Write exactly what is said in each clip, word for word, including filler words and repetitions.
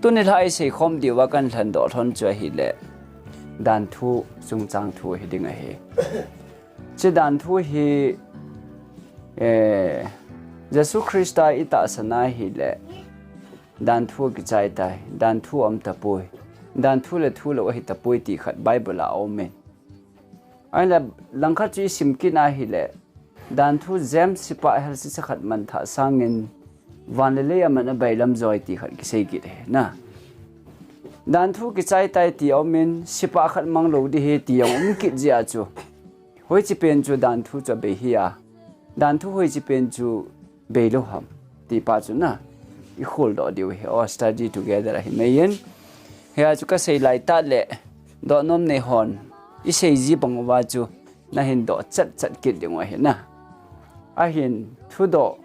Tuni lha i seikhom diuva kan lhendoh lhon chu ahile, danthu chungchang thu hi ding ahi. Hiche danthu hi, eh, Jesu Christa i tahsan ahile, danthu akichai tai, danthu aum tapoi, danthu le thu lou ahi tapoi ti khat Bible a aumin. Ahile, langkhat chu i sim kit ahile, danthu James sipah helsi chakhat manthah sangin, van le lei aman abailam joi ti khat kisei kit ahi, na. Danthu kichai tai ti aumin, sipah khat mang lou ding ahi ti jong um kit jeh a chu. Hoiche pen chu danthu chu abei hi a. Danthu hoiche pen chu beilou ham, ti pa chu na, i kholdoh diu ahi, o, study together ahi mei in. Hia chu kasei lai tah le, dohnom nei hon, i sei ji bang uva chu, na hin doh chat chat kit ding u ahi na. Ahin, thudoh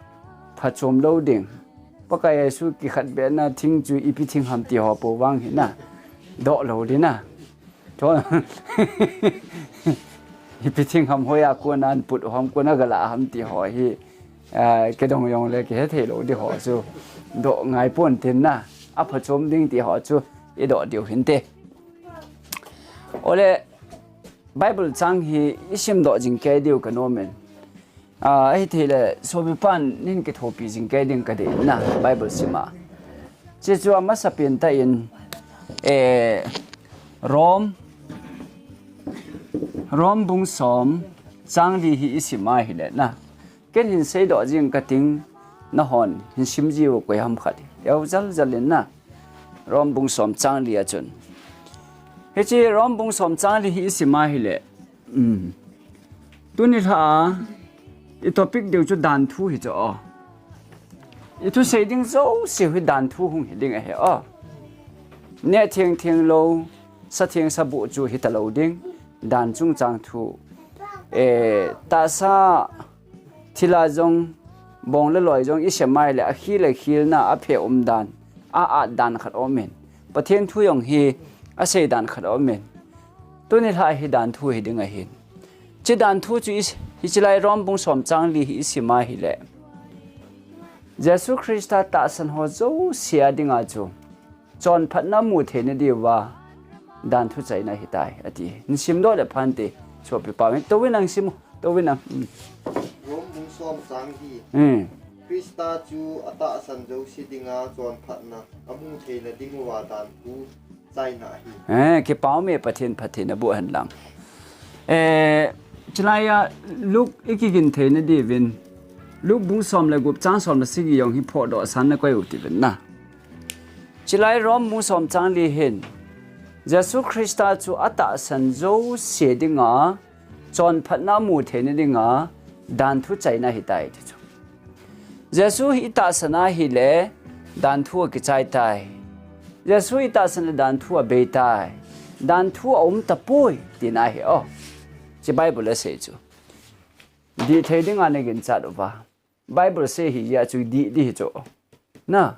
phachom lou ding. Pakai Jesu kikhenbehna thing chu ipi thing ham ti ho pou vang hi na. Doh lou ding na. Chon. Ipi thing ham hoiya kona put ham kona gala ham ti ho hi, ah, kidong jong le kihe thei lou ding ho chu. Doh ngai pon tin na. Aphachom ding ti ho chu. I doh diu hinte. Ole, Bible chang hi i simdoh jing kei diu ka nomin. Ah, ahithei le, sopi pan nin kithopi jing kei ding ka dei na, Bible sim a. Hiche chu amasa pen tah in, eh, Rom, Rom bung som, chang li hi i sim ahile na. Ken hin seidoh jing ka ting, na hon hin sim jiu koi ham khat. Eu jal jal in na. Rom bung som chang li a chun. Hiche Rom bung som chang li hi i sim ahile. Um. Tuni lha a, i topic diu chu danthu hi chu o. I thusei ding jouse hi danthu hung hi ding ahi o. Neh theng theng lou, sa theng sa buh chu hita lou ding, dan chungchang thu. Eh, tahsa thil a jong, bong le loi jong i sem ahile, akhil akhilna, aphe um dan, a-at dan khat aumin. Pathen thu jong hi, asei dan khat aumin. Tuni lha hi danthu hi ding ahin. Hiche danthu chu i s-, hiche lai Rom bung som chang li hi i sim ahile. Jesu Christa tahsan ho jouse a dinga chu. Chonphatna mu theina diuva. Danthu chaina ahitai, ati. Hin simdoh le phante. Sopi pa, tou in nang sim u, tou in nang. Um. Rom bung som chang li. Um. Christa chu atahsan jouse dinga chonphatna amu theina diuva danthu chaina ahi. Eh, kipa ume Pathen phattheina boh hen lang. Eh, hiche lai a Luke i kigin theina diuvin. Luke bung som le gup chang som le sagi jong hi phodoh san na koi u tivin na. Hiche lai Rom bung som chang li hin. Jesu Christa chu atahsan jouse dinga, chonphatna mu theina dinga, danthu chaina ahitai ti chu. Jesu hi i tahsan ahile, danthu akichai tai. Jesu i tahsan le danthu abei tai. Danthu aum tapoi, tina ahi o. Hiche Bible asei chu. Dih thei dinga na ginchat uva. Bible sei hi jeh a chu dih dih hi chu. Na.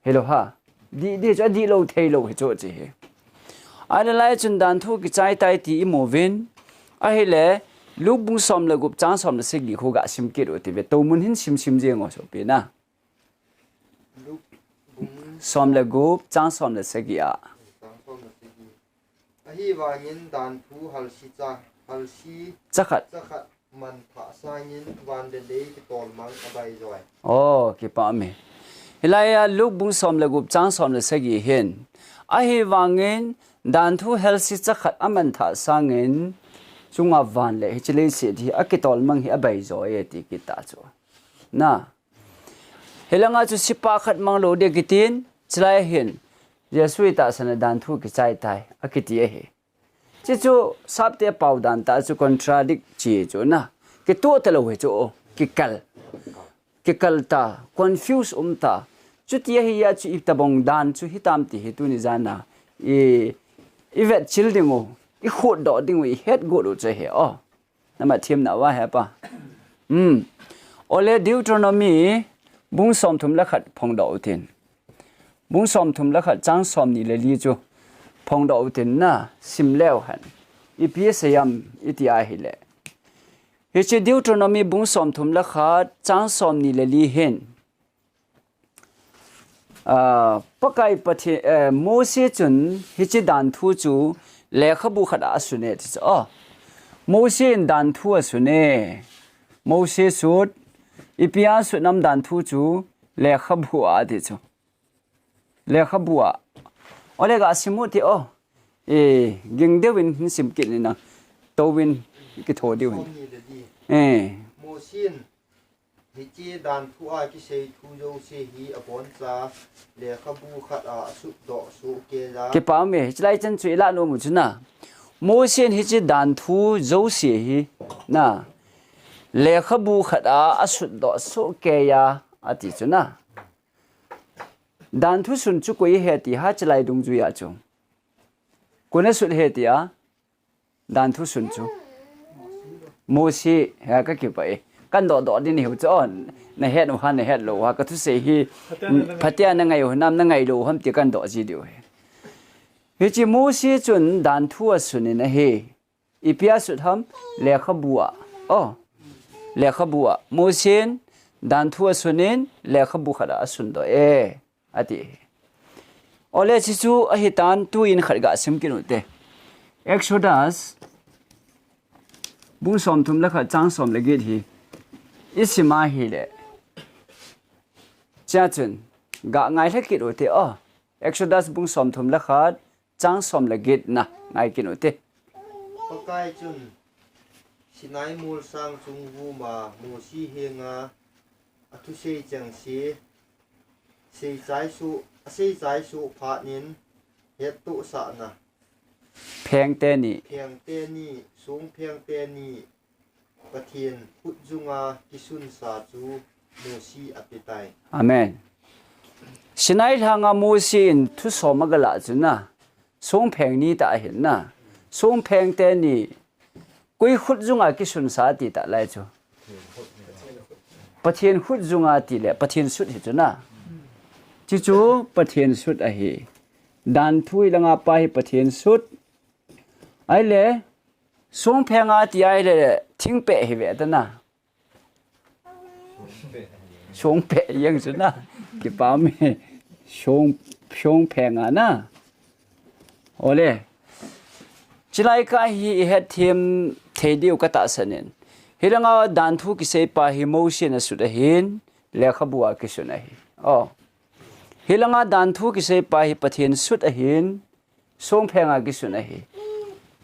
Hello ha. Dih dih chu adih lou thei lou hi chu hiche hi. Ahile lai chun danthu kichai tai ti i mu uvin. Ahile Luke bung som le gup chang som le sagi khu ga sim kit u tive. Tou mun hin sim sim jeng u sopi na. Luke bung som le gup chang som le sagi a. Chang som le sagi. Ahivangin danthu halsi cha, halsi chakhat. Chakhat manthah sangin van le lei kitolmang abaijoi. Oh, kipa ume. Hilai a Luke bung som le gup chang som le sagi hin. Ahivangin danthu halsi chakhat amanthah sangin chunga van le hiche leiset hi akitolmang hi abaijoi e ti kit ta chu. Na. Hilanga chu sipah khat mang lou ding kitin, hiche lai hin, Jesu i tahsan le danthu kichai tai, akiti ahi. Hiche chu sapte pao dan tah chu contradict chi chu na. Kitoh talou hi chu, kikal. Kikal ta, confuse um ta. Chuti ahi a chu itobang dan chu hitam ti hi tuni jan a. I, i vetchil ding u, i khutdoh ding u, i hetgot u chu ahi o. Nama themna uva hepa. Hmm. Ole Deuteronomy bung som thum le khat phongdoh utin. Bung som thum le khat chang som ni le li chu phongdoh utin na sim leu hen. Ipi asei ham iti ahile. Hiche Deuteronomy bung som thum le khat chang som ni le li hin. Ah, Pakai Pathen, eh, Mose chun hiche dan thu chu lekhabu khat a asun e ti chu. Oh. Mose in dan thu asun e. Mose sut, ipi a sut nam dan thu chu lekhabu a ti chu. Lekhabu a. Ole ga sim u ti o. Eh, ging deuh in hin sim kit ni na. Tou in kitho deuh in. Som ni le li. Eh. Mose in hiche dan thu a kisei thu jouse hi aboncha lekhabu khat a asut doh soh kei a. Kipa me, hiche lai chan chu i la nom u chu na. Mose in hiche dan thu jouse hi na. Lekhabu khat a asut doh soh kei a ati chu na. Dan thu sun chu koi ahi ti hiche lai dungjui a chu. Koi in asut ahi ti a. Dan thu sun chu. Mose, ha ka kipa e. Kan doh doh ding hi chu. Oh, na het u ham, na het lou u ham. Ka thusei hi, phatea na ngai u ham, na ngai lou u ham ti kan doh ji diu ahi. Hiche Mose chun dan thu asun in ahi. Ipi a sut ham, lekhabu a. Oh, lekhabu a. Mose in dan thu asun in, lekhabu khat a asun doh e. Ati. Ole hiche chu ahi tan tu in khat ga sim kit u te. Exodus, bung som thum le khat chang som le get hi. I sim a hile. Chia chun, ga ngai lha kit u te o. Exodus bung som thum le khat, chang som le get na ngai kit u te. Pakai chun Sinai molsang chung vum a Mose henga athusei cheng se, seichai soh, aseichai soh phat in hettohsahna. Pheng teni. Pheng teni, songpheng teni, Pathen khut junga kisunsa chu Mose ape tai. Amen. Sinai lhanga Mose in thusom aga lah chu na. Songpheng ni tah ahin na. Songpheng teni. Koi khut junga kisunsa ti tah lai chu. Pathen khut junga ti le Pathen sut hi chu na. Hiche chu Pathen sut ahi. Dan thu hi langa pa hi Pathen sut. Ahile, songpheng a ti ahile, thingpeh hi ve ta na. Songpeh jeng chu na. Kipa me. Song, songpheng a na. Ole. Hiche lai kah hi i hetthem thei diu ka tahsan in. Hilanga dan thu kisei pa hi Mose in asut ahin, lekhabu a kisun ahi. Oh. Hilanga dan thu kisei pa hi Pathen sut ahin, songpheng a kisun ahi.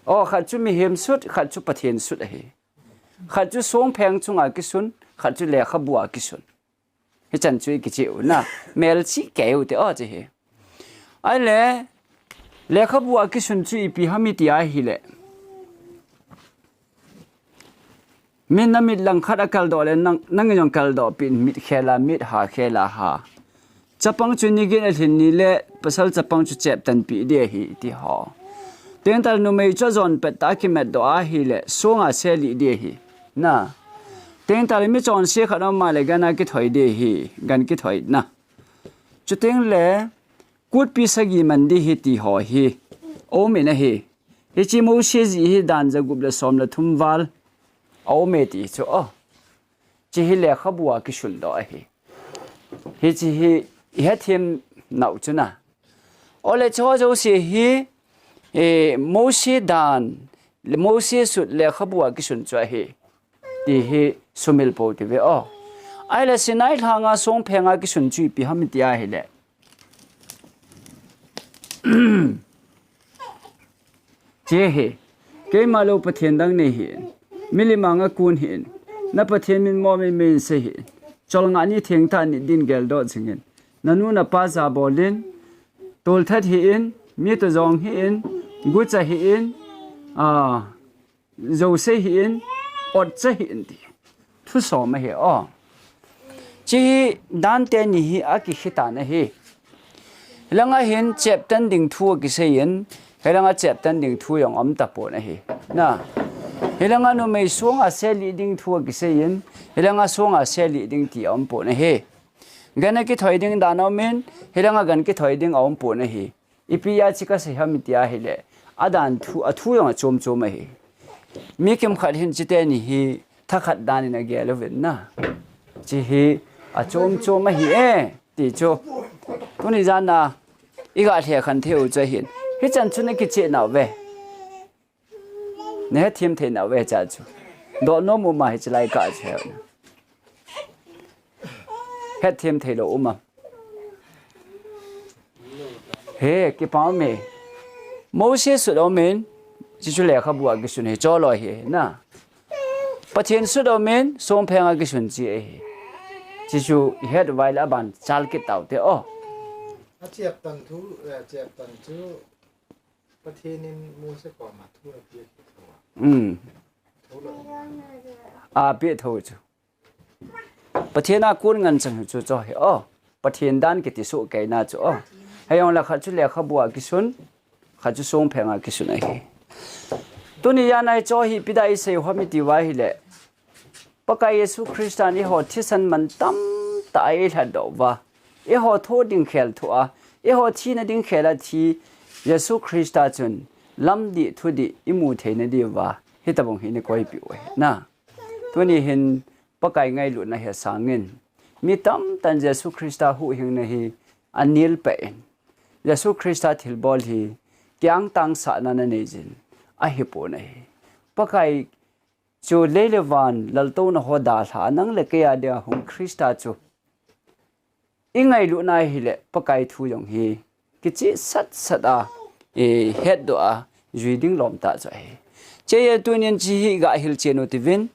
Oh, khat chu mihem sut, khat chu Pathen sut ahi. Khat chu songpheng chunga kisun, khat chu lekhabu a kisun. Hichan chu i kicheh u na, melchih kei u te o hiche hi. Ahile, lekhabu a kisun chu ipi ham i ti ahile. Min na mit langkhat a kaldoh le nang, nang jong kaldoh peh in mit khel a mit ha khel a ha. Chapang chu ni gin a lhin ni le pasal chapang chu cheptan peh ding ahi ti ho. Tengtah le numei chu ajon pet tah a kimat doh ahile, song a selih ding ahi. Na. Tengtah le michonse khat aum a le gan a kithoi ding ahi. Gan kithoi na. Chuteng le, kutpi sagi man ding ahi ti ho hi. Aum in ahi. Hiche Mose jih hi dan jagup le som le thum val. Aum e ti chu o. Hiche hi lekhabu a kisun doh ahi. Hiche hi i hetthem nau chu na. Ole hiche ho jouse hi, eh, Mose dan, Mose sut lekhabu a kisun chu ahi. Ti hi sumil pou ti ve o. Ahile Sinai lhanga songpheng a kisun chu ipi ham i ti ahile. Hiche hi, keima lou Pathen dang nei hih in, milim anga kun hih in, na Pathen min momin min sei hih in, cholngah ni thengtah ni din geldoh jing in, na nu na pa jabol in, tolthat hih in, mi toh jong hih in, gucha hih in, a, jouse hih in, otcha hih in ti. Thusom ahi o. Hiche hi dan teni hi akikhel tan ahi. Hilanga hin cheptan ding thu akisei in, hilanga cheptan ding thu jong aum tapon ahi. Na. Hilanga numei song a selih ding thu akisei in, hilanga song a selih ding ti aum pon ahi. Gan a kithoi ding dan aum in, hilanga gan kithoi ding aum pon ahi. Ipi a hiche kasei ham i ti ahile, adan thu, athu jong achom chom ahi. Mi kimkhat hin hiche teni hi thakhat dan in agel uvin na. Hiche hi achom chom ahi e, ti chu. Tuni jana, iga lhekhen thei u chu ahin. Hichan chu nakicheh nauve. Nahethem thei nauve cha chu. Dohnom uma hiche lai kah chu he. Hethem theilou uma. He, kipa ume. Mose sut aumin, chuchu lekhabu a kisun hi, cholo hi, na. Pathen sut aumin, songpheng a kisun chi ahi. Chuchu ihet uva ahile aban chal kit taute o. Achep tan thu, eh, chep tan chu Pathen in Mose koma thu apeh thou a. Um. Thou lou. Apeh thou chu. Pathen a kon ngen chang chu chu hi o. Pathen dan kiti soh keina chu o. Hijongle khat chu lekhabu a kisun, khat chu songpheng a kisun ahi. Tuni jana hiche hi ipi dia isei u ham iti uva ahile, Pakai Jesu Christa in eiho thisan man tamtah a eilhatdoh uva, eiho thoh ding khel thoh a, eiho thina ding khel a thi Jesu Christa chun lamdih thudih imu theina diuva hitobang hi eina koipeh u ahi. Na. Tuni hin Pakai ngailutna hi asangin, mi tamtah in Jesu Christa huhhingna hi anelpeh in, Jesu Christa thilbol hi kiangtang sahna ana neijin ahipon ahi. Pakai chu lei le van laltouna ho dalha a nang le kei a dinga hung Christa chu ingailutna ahile Pakai thu jong hi kicheh satsat a, ihetdoh a, jui ding lom tah chu ahi. Hiche a tunin hiche hi iga hilchen u tivin.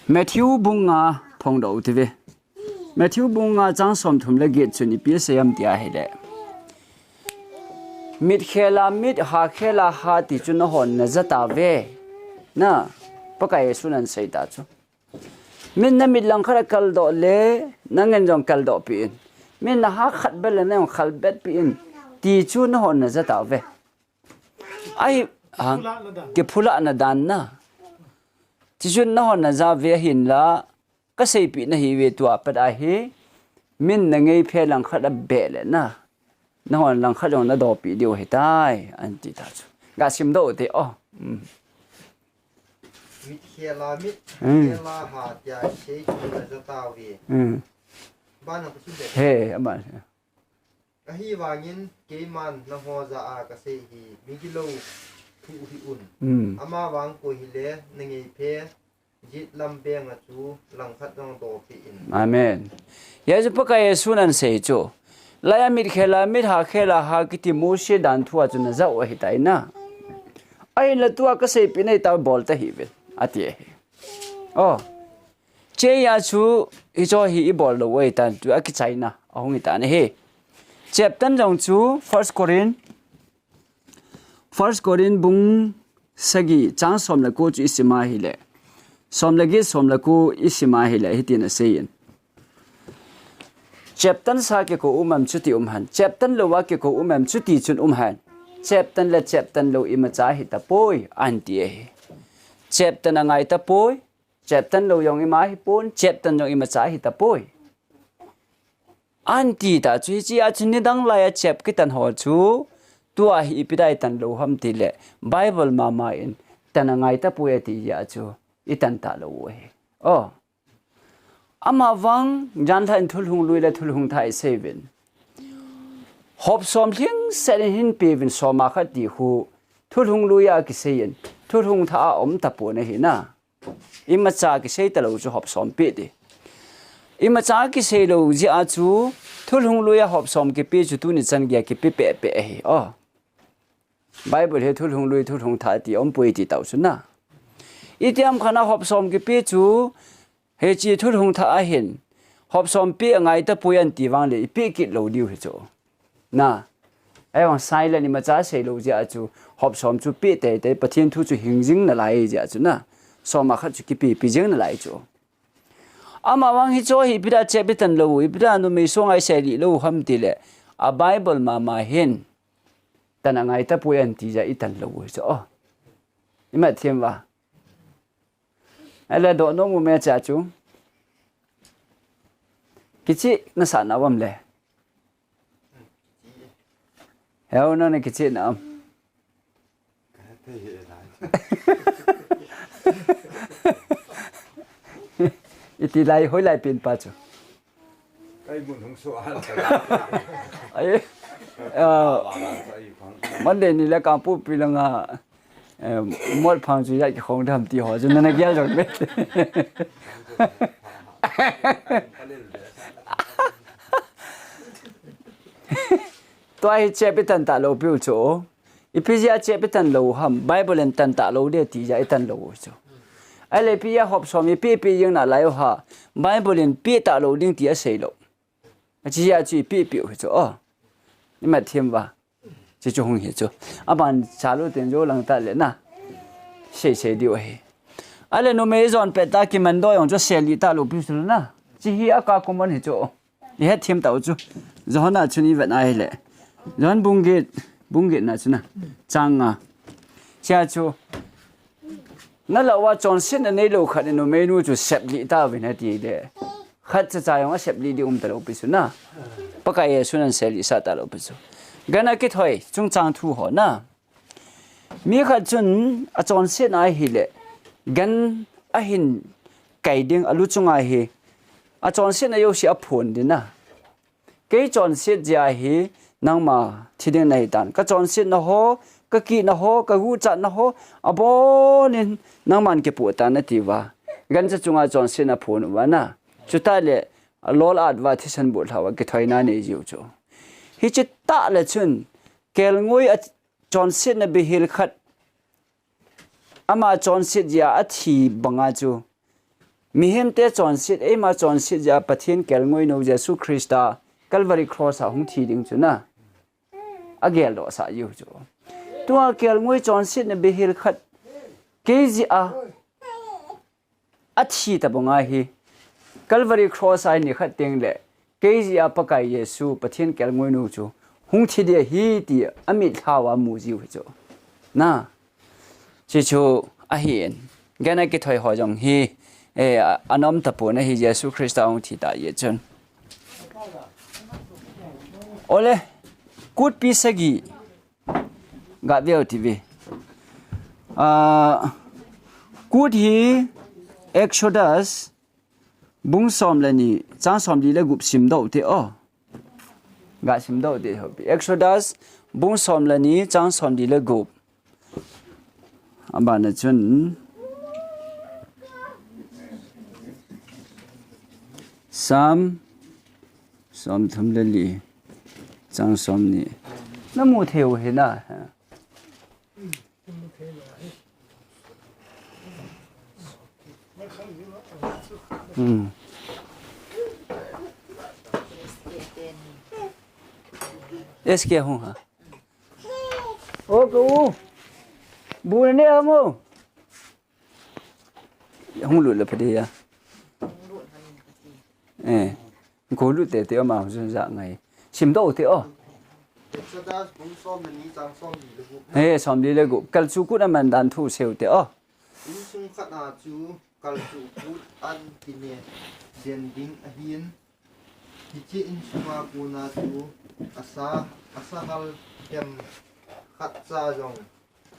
Matthew bung nga phongdoh u tive. Matthew bung nga chang somthum le get chun ipi asei ham tia ahile, mit khel a mit, ha khel a ha ti chu nahon naja tauve. Na, Pakai Jesun ana sei ta chu. Min namit langkhat a kaldoh le, nangin jong kaldoh peh in. Min naha khat bet le nang jong khat bet peh in. Ti chu nahon naja tauve. Ahi, ha, kiphulahna dan na. Tichun nahon naja uve ahinla, kaseipeh nahiuve tua pat ahi, min nangeiphe langkhat abeh le na. Nahon langkhat jong nadohpeh diu ahitai, anti ta chu. Gasimdoh ute o. Um. Mit khel a mit, hmm, khel a ha tia sei chu naja tauve. Hmm. Bana kasim be. He, ama. Ahivangin keiman nangho jah a kasei hi migilou thu hih un. Hmm. Amavang koi hile nangeiphe jet lam beng a chu langkhat jong dohpeh in. Amen. Hijeh a chu Pakai Jesun ana sei chu. Laiya mit khel a mit, ha khel a ha kiti Mose dan thu a chu najah u ahitai na. Ahinla tua kaseipeh nahi tah bol tahih uvin, ati ahi. O. Hiche a chu, hiche hi ibol lou u ahitan, tua kichaina ahung hitan ahi. Chep tan jong chu, First Corinth, First Corinth bung sagi chang som le ko chu isim a ahile, som le get, som le ko isim a ahile, hitin aseiyin. Chep tan sa kikou um em chuti um hen. Chep tan lou a kikou um em chuti chun um hen. Chep tan le chep tan lou imacha hitapoi, anti ahi. Chep tan angai tapoi. Chep tan lou jong ima hipon, chep tan jong imacha hitapoi, anti ta chu. Hiche a chu nidang laiya chep kitan ho chu, tua hi ipi dia itan lou ham tile, Bible mama in tan angai tapoi ati jeh a chu itan talou u ahi. O. Amavang, janlhah in thulhung lui le thulhung thah isei uvin. Hop som lhingset in hin pe uvin soma khat ti khu, thulhung lui a kiseiyin, thulhung thah a um tapon ahi na. Imacha kisei talou chu hop som pe ti. Imacha kisei lou jeh a chu, thulhung lui a hop som kipe chu tuni chan geiya kipe pehpeh ahi. O. Bible hi thulhung lui, thulhung thah ti umpoi ti tau chu na. Itiham khat a hop som kipe chu, hiche thulhung thah a hin, hop som pe angai tapoi anti vang le, ipe kit lou diu hi chu. Na, ahivang silent imacha sei lou jeh a chu, hop som chu pe teitei, Pathen thu chu hing jing nalai jeh a chu na. Soma khat chu kipe pe jing nalai chu. Amavang hiche hi ipi dia chep itan lou u, ipi dia numei songa isei lih lou u ham tile, a Bible mama hin, tan angai tapoi anti jeh a itan lou u hi chu. O. Imat them uva. Ahile dohnom um e cha chu. Kicheh nasah na um le. Heu, nang na kicheh na um. Iti lai, hoilai pen pa chu. Ai, mun hung so hal. Ai, ah, Monday ni le Kangpokpi langa, eh, mot phang chu ya ki khong dam ti ho chu nana gel jong me. Tua hi chep i tan talou piu chu. Ipi jeh a chep i tan lou ham, Bible in tan talou ding ti jeh a i tan lou chu. Ahile ipi jeh a hop som ipi ipi jeng nalai u ham, Bible in pe talou ding ti asei lou. Achi jeh a chu ipi ipi u hi chu. Oh. Imat them uva. Chi chu hung hi chu. Aban chalu ten jo lang ta le na. Sei sei diu ahi. Ahile numei jon pet ta kiman doh jong chu seli talou piu chu na. Chi hi a ka common hi chu. I het them tau chu. Johan a chun i vet a ahile. Johan bung get, bung get na chu na. Chang nga. Chia chu. Nalou a chonsetna neilou khat in numeinu chu seplih tauvin ati le. Khat cha cha jong a seplih ding um talou pi chu na. Pakai Jesu nan selih sah talou pi chu. Gan a kithoi, chungchang thu ho na. Mi khat chun a chonsetna ahile, gan ahin kai ding a lu chunga hi, a chonsetna jouse aphon ding na. Kei chonset jeh a hi, nangma thi ding nahi tan. Ka chonsetna ho, ka kihna ho, ka guhchatna ho, abonin nangman kipoh tan ati uva. Gancha chunga chonsetna phon uva na. Chutah le, a lol at uva thisan bulhah uva kithoina nei jiu chu. Hichi tah le chun, kelngoi a chonsetna bihil khat, ama chonset jeh a athi banga chu. Mihemte chonset, eima chonset jeh a Pathen kelngoi nou Jesu Christa Calvary Cross a hung thi ding chu na. Agel doh sah jiu chu. Tua kelngoi chonsetna bihil khat. Kei jeh a athi ta banga hi. Calvary Cross a ni khat teng le. Kei jeh a Pakai Jesu Pathen kelngoi nou chu. Hung thi ding ahi ti a mitlhau a mu jiu hi chu. Na. Chi chu ahin. Gan a kithoi ho jong hi. Eh, a, anom tapon ahi Jesu Christa hung thi ta jeh chun. Ole. Kutpi sagi. Ga veu ti ve. Ah, kut hi Exodus bung som le ni, chang som li le gup sim doh te o. Ga sim doh te ho pi. Exodus bung som le ni, chang som li le gup. Abana chun Psalm Som thum le li, chang som ni. Na mu thei u hi na. Hmm. S K hung ha. O, ko. Bu ne ham o. Hung lut le pha ding a. Eh. Ko lut tete o ma jun ja ngai. Sim doh te o. Exodus bung som le ni chang som li le gup. He, som li le gup. Kalchuh kut a man dan thu sei u te o. Insung khat a chu kalchuh kut an kine den ding ahin. Hiche insunga kona chu asa, asa hal hem khat cha jong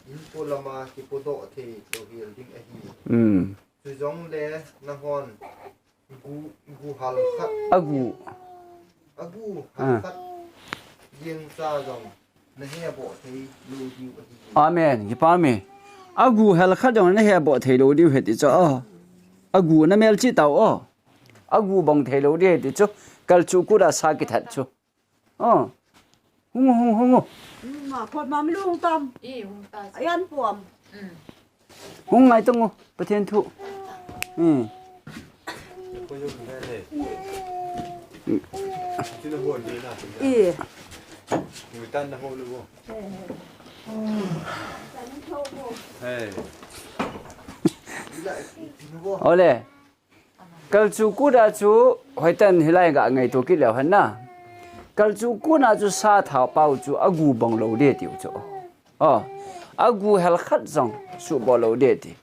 in polama kipodoh thei louhel ding ahi. Hmm. Chujongle nahon gu, gu hal khat. Agu. Agu hal khat jeng cha jong nahe boh thei lou diu ahi. Amen. Kipa me. Agu hal khat jong nahe boh thei lou diu ahi ti chu. Agu na melchih tau o. Agu bang thei lou ding ahi ti chu. Kalchuh kut a sa kithat chu. O. Hung, hung, hung, hung. Ma, phot ma, mi lu hung tam. I, hung ta. Ayan puam. Mm. Hung ngai tong u. Pathen thu. Hmm. I. Hey. Ole. Kalchuh kut a chu hoitah in hilai ga ngaito kit leu hen na. Kalchuh kut a chu sa thao pau chu agu bang lou ding tiu chu. O, agu hel khat jong suhbol lou ding ti.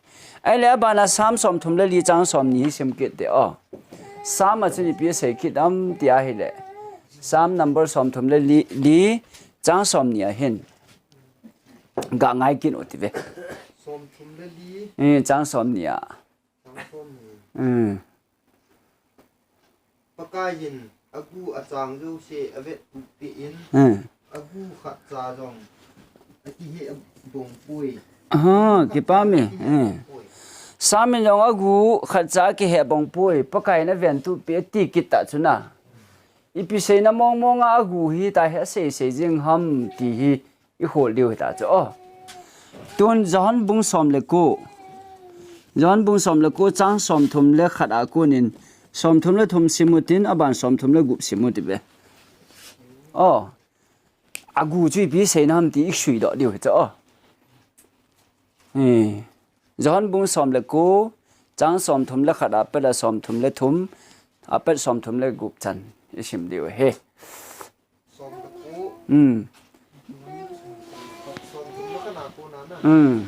Ahile abana Psalm som thum le li chang som ni hi sim kit te o. Psalm a chun ipi asei kit am ti ahile. Psalm number som thum le li, li chang som ni a hin. Ga ngai kit u ti ve. Som thum le li. Eh, chang som ni a. Chang som ni. Hmm. Pakaiyin agu achang jouse avet tup peh in, hmm, agu khatcha jong akiheh bong poi. Aha, kipah e. Hmm. Samin jong agu khatcha akiheh bong poi, Pakai in aven tup peh e ti kit ta chu na. Ipi seina mong mong a agu hi ta hi asei sei jing ham ti hi i hol diu hi ta chu. Oh. Tun John bung som le ko. John bung som le ko chang som thum le khat a kon in som thum le thum sim u tin, aban som thum le gup sim u ti ve. Oh. Agu chu ipi seina ham ti i sui doh diu hi chu. Oh. Eh. John bung som le ko, chang som thum le khat a pat a som thum le thum, a pat som thum le gup chan i sim diu hi. Som le ko. Hmm. Som thum le khat a kon a na. Hmm.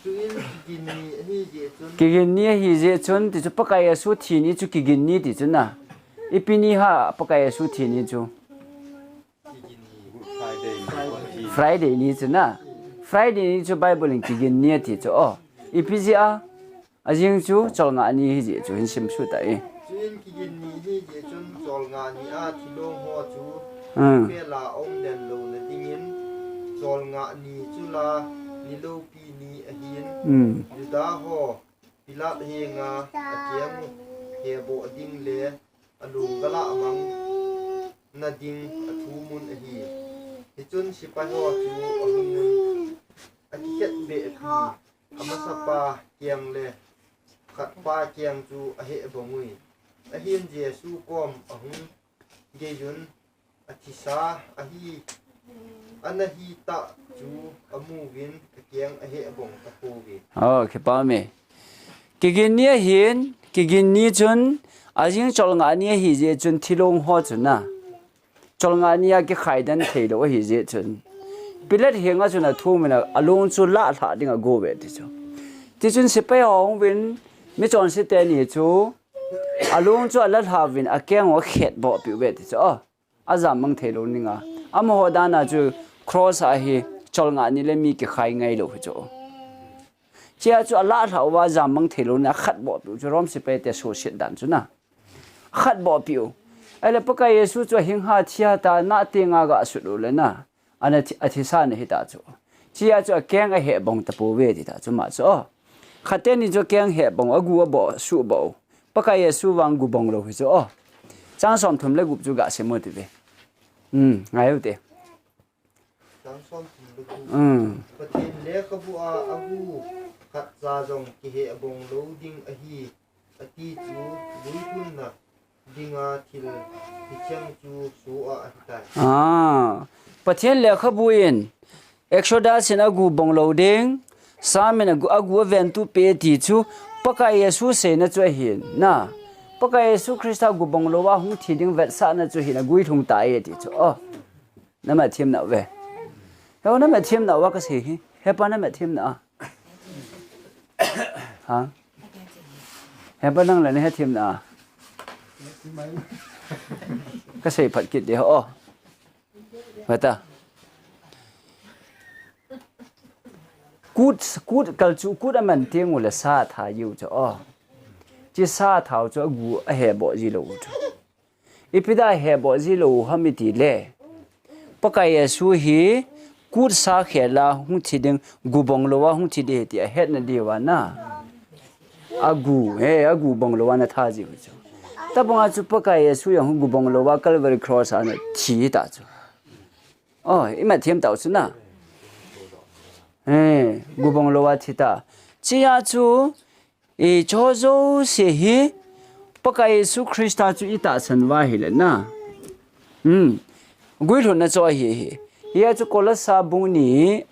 Chuin kigin ni ahi jeh chun. Kigin ni ahi jeh chun, ti chu Pakai Jesu thi ni chu kigin ni ti chu na. Ipi ni ham Pakai Jesu thi ni chu. Friday ni chu na. Friday ni chu Bible in kigin ni ati chu. Oh. Ipi jeh a. Ajing chu cholngah ni ahi jeh chu hin sim suh ta e. Chuin kigin ni ahi jeh chun cholngah ni a thilong ho chu, hmm, pela om den louna dingin cholngah ni chu la ni loupi ni ahin. Hmm. Juda ho Pilat henga akeng heboh ding le alung galah mang na ding athumun ahi. Hichun sepai ho chu ahung un akikhetbeh pi, amasapa keng le khatpa keng chu aheh bong ui. Ahin Jesu kom ahung gei un, athisa ahi, ana hi tah chu amu uvin akeng aheh bong tapouve. Oh, kipah e. Kigin ni ahin, kigin ni chun, ajing cholngah ni ahi jeh chun thilong ho chu na. Cholngah ni a kikhai den thei lou ahi jeh chun. Pilat henga chun athum in a, along chu lah lhah ding ago uve ti chu. Ti chun sepai ho ahung uvin, michonse teni chu, along chu alah lhah uvin, akeng u akhetbeh pi uve ti chu. Oh. Ajam mang thei lou ding a. Amaho dan a chu cross a hi cholngah ni le mi kikhai ngai lou hi chu. Chia chu alah lhah uva jam mang thei lou ding a khatbeh pi u chu Rome sepai te suhset dan chu na. Khatbeh pi u. Ahile Pakai Jesu chu ahing a thi a ta na ti nga ga sut u le na. Ana thi, athisa na hi ta chu. Chia chu akeng aheh bong tapouve ti ta chu ma chu. Oh. Khat teni chu akeng heh bong, agu aboh suh bou. Pakai Jesu vang gu bong lou hi chu. Oh. Chang som thum le gup chu ga sim u ti ve. Hmm, ngai u te. Chang som thum le gup. Hmm. Pathen lekhabu a agu khatcha jong kiheh bong lou ding ahi. Ati chu, guilhunna dinga thil hicheng chu soh a ahitai. Ah, Pathen lekhabu in, Exodus in agu bong lou ding, Psalm in agu, agu aven tup peh ti chu, Pakai Jesu seina chu ahin, na. Pakai Jesu Christa gu bong lou a hung thi ding vetsahna chu hin aguilhung tai ti chu. Oh, nama themna uve. He nama themna uva kasei hi, hepa nama themna a. Ha? Hepa nang le nahe themna a. Kasei phat kit de ho. Veta. Kut, kut kal chu, kut aman teng u le sa tha jiu chu. Oh. Chi sa thau chu agu aheboh ji lou u chu. Ipi dia heboh ji lou u ham iti le. Pakai Jesu hi kut sa khel a hung thi ding, gu bong lou a hung thi ding ti ahetna diu a na. Agu, he, agu bong lou a ana tha ji u chu. Tabang a chu Pakai Jesu jong gu bong lou a Calvary Cross a ana thi ta chu. Oh, ima them tau chu na. He, gu bong lou a thi ta. Chia chu, E, chu jouse hi, Pakai Jesu Christa chu itahsan uva ahile na. Hmm. Guilhunna chu ahi hi. Hia chu Kolosa bung ni,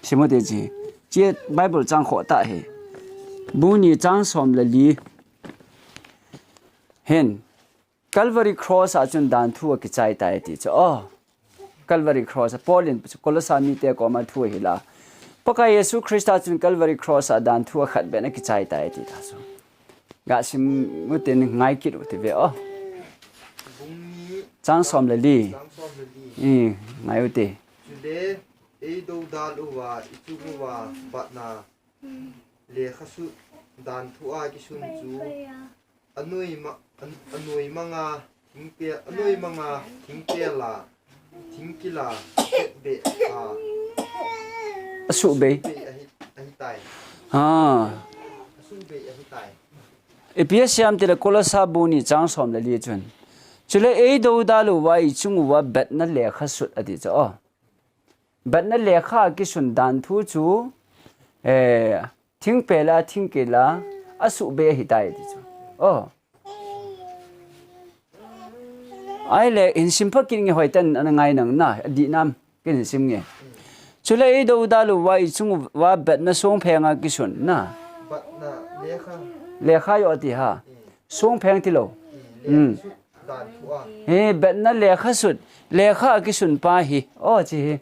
sim u te chi. Chi Bible chang khoh tah hi. Bung ni chang som le li. Hin. Calvary Cross a chun dan thu akichai tai ti chu. Oh. Calvary Cross a Paul in Kolosa mite koma thu ahila. Pakai Jesu Christa chun Calvary Cross a dan thu akhatbeh in akichai tai ti ta chu. Ga sim u te ngai kit u te ve o. Bung ni chang som le li. Chang som le li. I, ngai u te. Chule, ei dodal uva, i chung uva, batna, lekha sut dan thu a kisun chu, anoi ma-, an-, anoi manga Thingpel, aloi manga, thingpel a, thingkil a, khetbeh a, asuhbei. Asuhbei ahi, ahitai. Ha. Asuhbei ahitai. Ipi asei em tile Kolosa bung ni chang som le li chun. Chule eidou dalou va ichung uva betna lekha sut ati chu. Oh. Betna lekha kisun dan thu chu, eh, thingpel a, thingkil a, asuhbei ahitai ti chu. Oh. Ahile, hin sim pha kit nge hoitah in ana ngai nang na, adih nam, kin sim nge. Chule eidou dalou va ichung uva betna songpheng a kisun na. Betna lekha. Lekha joh ati ha. Songpheng tilou. Hmm. He, betna lekha sut, lekha a kisun pa hi. Oh, chi hi.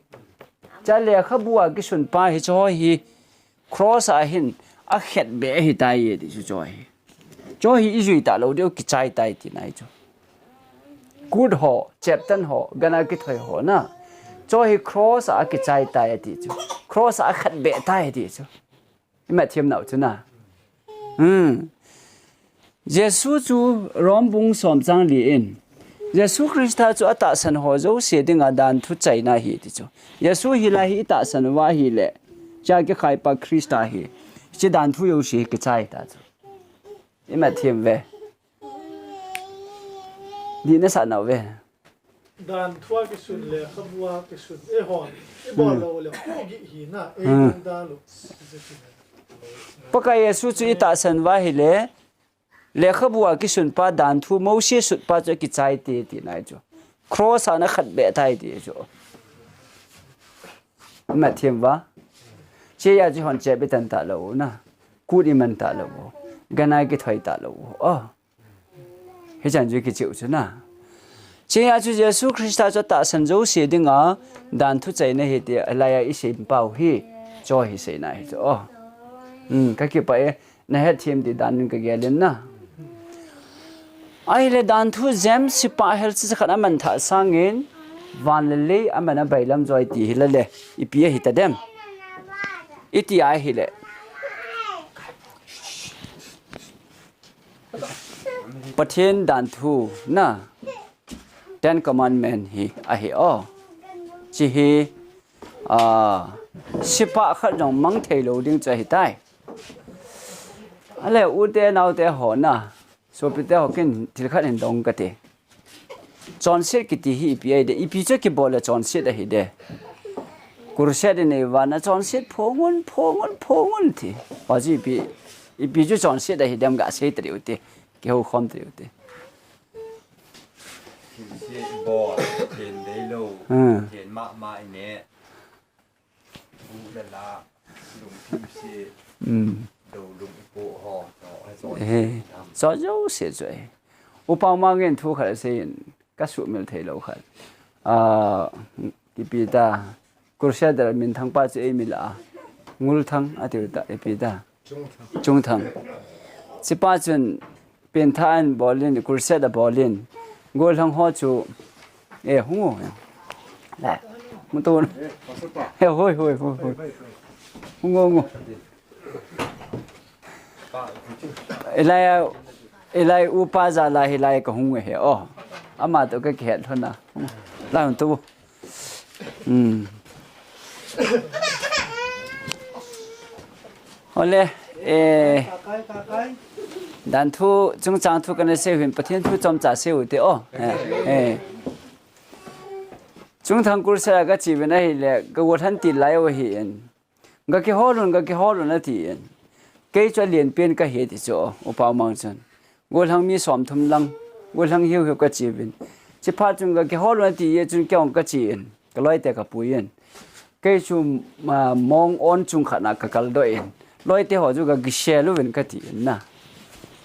Cha lekhabu a kisun pa hi, chu hi. Cross a hin, akhetbeh ahitai e ti chu, chu hi. Chu hi ijui talou diu kichai tai tina hi chu. Kut ho, cheptan ho, gana kithoi ho na. Chu hi cross a kichai tai ti chu. Cross a akhetbeh tai ti chu. Imat them nau chu na. Hmm. Jesu chu Rom bung som chang li in. Jesu Christa chu atahsan ho jouse dinga dan thu chaina ahi ti chu. Jesu hilai hi itahsan uva ahile. Cha kikhai pa Christa hi. Chi dan thu jouse kichai ta chu. Imat them ve. Dih nasah nau ve. Dan thu a kisun lekhabu a kisun, eihon, ibol lou le, kho gih hi na, eidou dalou. Pakai Jesu chu itahsan uva ahile, lekhabu a kisun pa dan thu, Mose sut pa chu kichai te, tina hi chu. Cross a ana khetbeh tai ti chu. Imat them ve. Chea chu hon chep itan talou na. Kut iman talou. Gana kithoi talou. Oh. Hichan chu kicheu chu na. Chea chu Jesu Christa chu atahsan jouse dinga dan thu chaina ahi ti, alai a isei pau hi. Chu hi seina hi chu. Oh. Hmm, kakipah e, nahet them ti dan in kagel in na. Ahile dan thu James sipah hel chi khat aman thah sangin, van le lei aman abailam joi ti hile le, ipi ahi tadem. Iti ahile. Pathen dan thu na, Ten Commandment hi ahi o. Chi hi, ah, sipah khat jong mang thei lou ding chu ahi tai. Ale u te nau te ho na, sopi te ho kin thil khat hin dong kate. Chonset kiti hi ipi ahi de, ipi chu kibol le chonset ahi de. Kurset inei uva na chonset phongun, phongun, phongun ti. Ho chu ipi, ipi chu chonset ahi dem gasei tariu te. Kihou khom tariu te. Thilse bol, thil deilou, hmm, thil mama ine. Bu le la, lungthim se, hmm, dou lung ipo ho, to, eh, cho jouse chu e. Upa Mang in thu khat asei in, kasuhmil thei lou khat. Ah, ipi ta, Crusader minthang pa chu eimi lah a. Ngulthang atiu ta, ipi ta. Chungthang. Chungthang. Chipa chun pengthah in bol in, crusade abol in. Gollhang ho chu, eh, hung o. La, hung to. Eh, pastor pa. Eh, hoi, hoi, hoi, hoi. Hung o, hung o. Hilai, hilai upa jal a hilai kahung u ahi o. Ama toh kakihet lhon a. La hung to. Hmm. Ole, eh, dan thu, chungchang thu kana sei u hin, Pathen thu chomcha sei u te o. Eh, eh. Chungthang crusade a kache uvin ahile, ka gollhang til lai u ahin. Gakihol un, gakihol un atin. Kei chu alen pen kahi ti chu, Upa Mang chun. Gollhang mi somthum lang, gollhang hiu hiu kache uvin. Chiphat chun gakihol un ati e chun kei jong kache in. Kaloi te kapui in. Kei chu, ah, mong on chung khat na kakal doh in. Loi te ho chu gakisel uvin kati in na.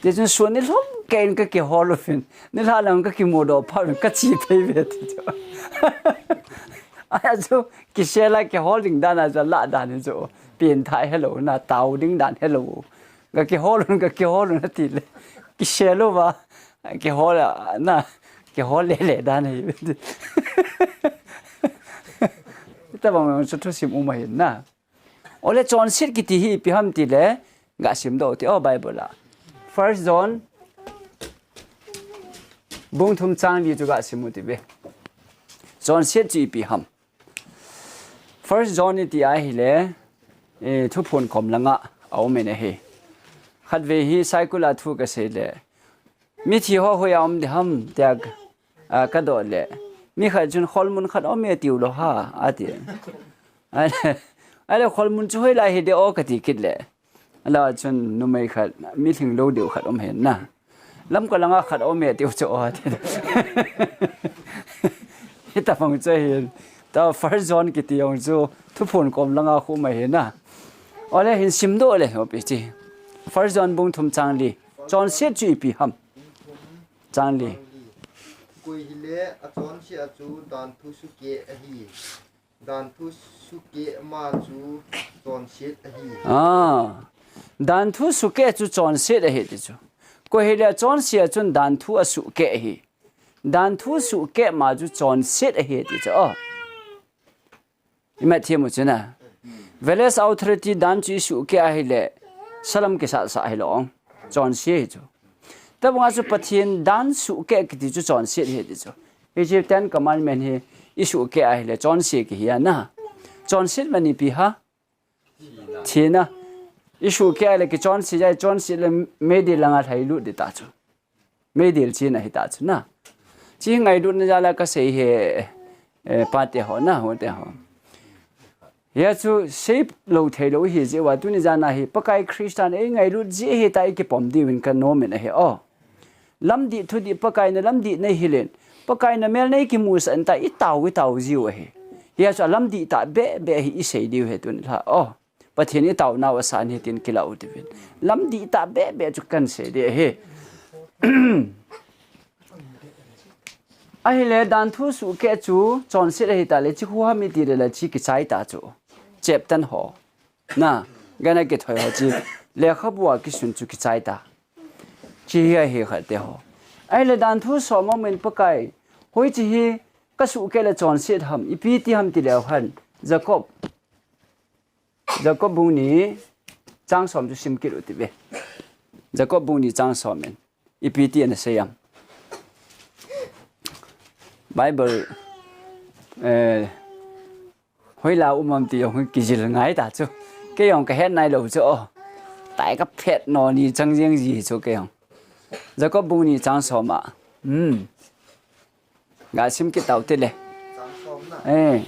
Ti chun sun nilhum kei in kakihol uvin. Nilhah lang kakimudoh phat uvin kache phei uve ti chu. Ahi chu kisel a kihol ding dan a chu alah dan hi chu. Pengthah helou na, tao ding dan helou. Gakihol un, gakihol un ati le. Kisel uva. Kihol a, na, kihol le le dan hi. Tabang chu thusim um ahin na. Ole chonset kiti hi ipi ham ti le, gasim doh u te o Bible a. First John, Bung thum chang li chu ga sim u ti ve. Chonset chu ipi ham. First John iti ahile, eh, Thuphon kom langa a um in ahi. Khatvei hi cycle a thu ka sei le, mithi ho hoiya um di ham tia, ah, ka doh le, mi khat chun kholmun khat um e tiu lo ha, ati. Ahile, ahile kholmun chu hoilai hi de o ka ti kit le. Ala chun numei khat, mi lhing lo deu khat um hen na. Lamka langa khat um e tiu chu o ati. Hitabang chu hin. Ta First John kiti jong chu Thuphon kom langa khu mai hen na. Ole hin sim doh le hopi chi. First John bung thum chang li. Chonset chu ipi ham. Chang li. Koi hile achonse a chu danthu sukeh ahi. Danthu sukeh ma chu chonset ahi. Ah. Danthu sukeh chu chonset ahi ti chu. Koi hile achonse a chun danthu asukeh ahi. Danthu sukeh ma chu chonset ahi ti chu. Oh. Imat thiam u chu na. Village authority dan chu isukeh ahile, salam kisasa hilou. Chonse hi chu. Tabanga chu Pathen dan sukeh kiti chu chonset hi ti chu. Hiche Ten Commandment hi isukeh ahile, chonse kihi a na. Chonset mani pi ha. Thina. Isukeh ahile kichonse jai, chonse le meidil langa lhailut di ta chu. Meidil china hita chu na. Chi ngailutna jal a ka sei hi, eh, pate ho na, hote ho. Hia chu sei lou thei lou hi jeh uva tuni jan a hi, Pakai Christian ei ngailut ji hi ta i kipom diuvin ka nom in ahi o. Lamdih thudih Pakai na lamdih nei hilin, Pakai na mel nei kimusah in ta i tao, i tao jiu ahi. Hia chu a lamdih tah beh beh hi i sei diu hi tuni lha o. Pathen i taonau asan hi tin kila u tivin. Lamdih tah beh beh chu kan sei di ahi. Ahile danthu sukeh chu chonset ahi ta le chi khu ham i ti le la chi kichai ta chu. Cheptan ho. Na, gana kithoi ho chi. Lekhabu a kisun chu kichai ta. Chi hi ahi khat te ho. Ahile danthu som a um in Pakai. Hoiche hi ka sukeh le chonset ham. Ipi ti ham ti leu hen. Jacob. Jacob bung ni chang som chu sim kit u tive. Jacob bung ni chang som in. Ipi ti ana sei am. Bible, eh, hoila um am ti jong kijil ngai ta chu. Kei jong ka het nai lou chu o. Tai ka phet no ni chang jeng ji chu kei jong. Jacob bung ni chang som a. Hmm. Ga sim kit tau te le. Chang som na. Eh.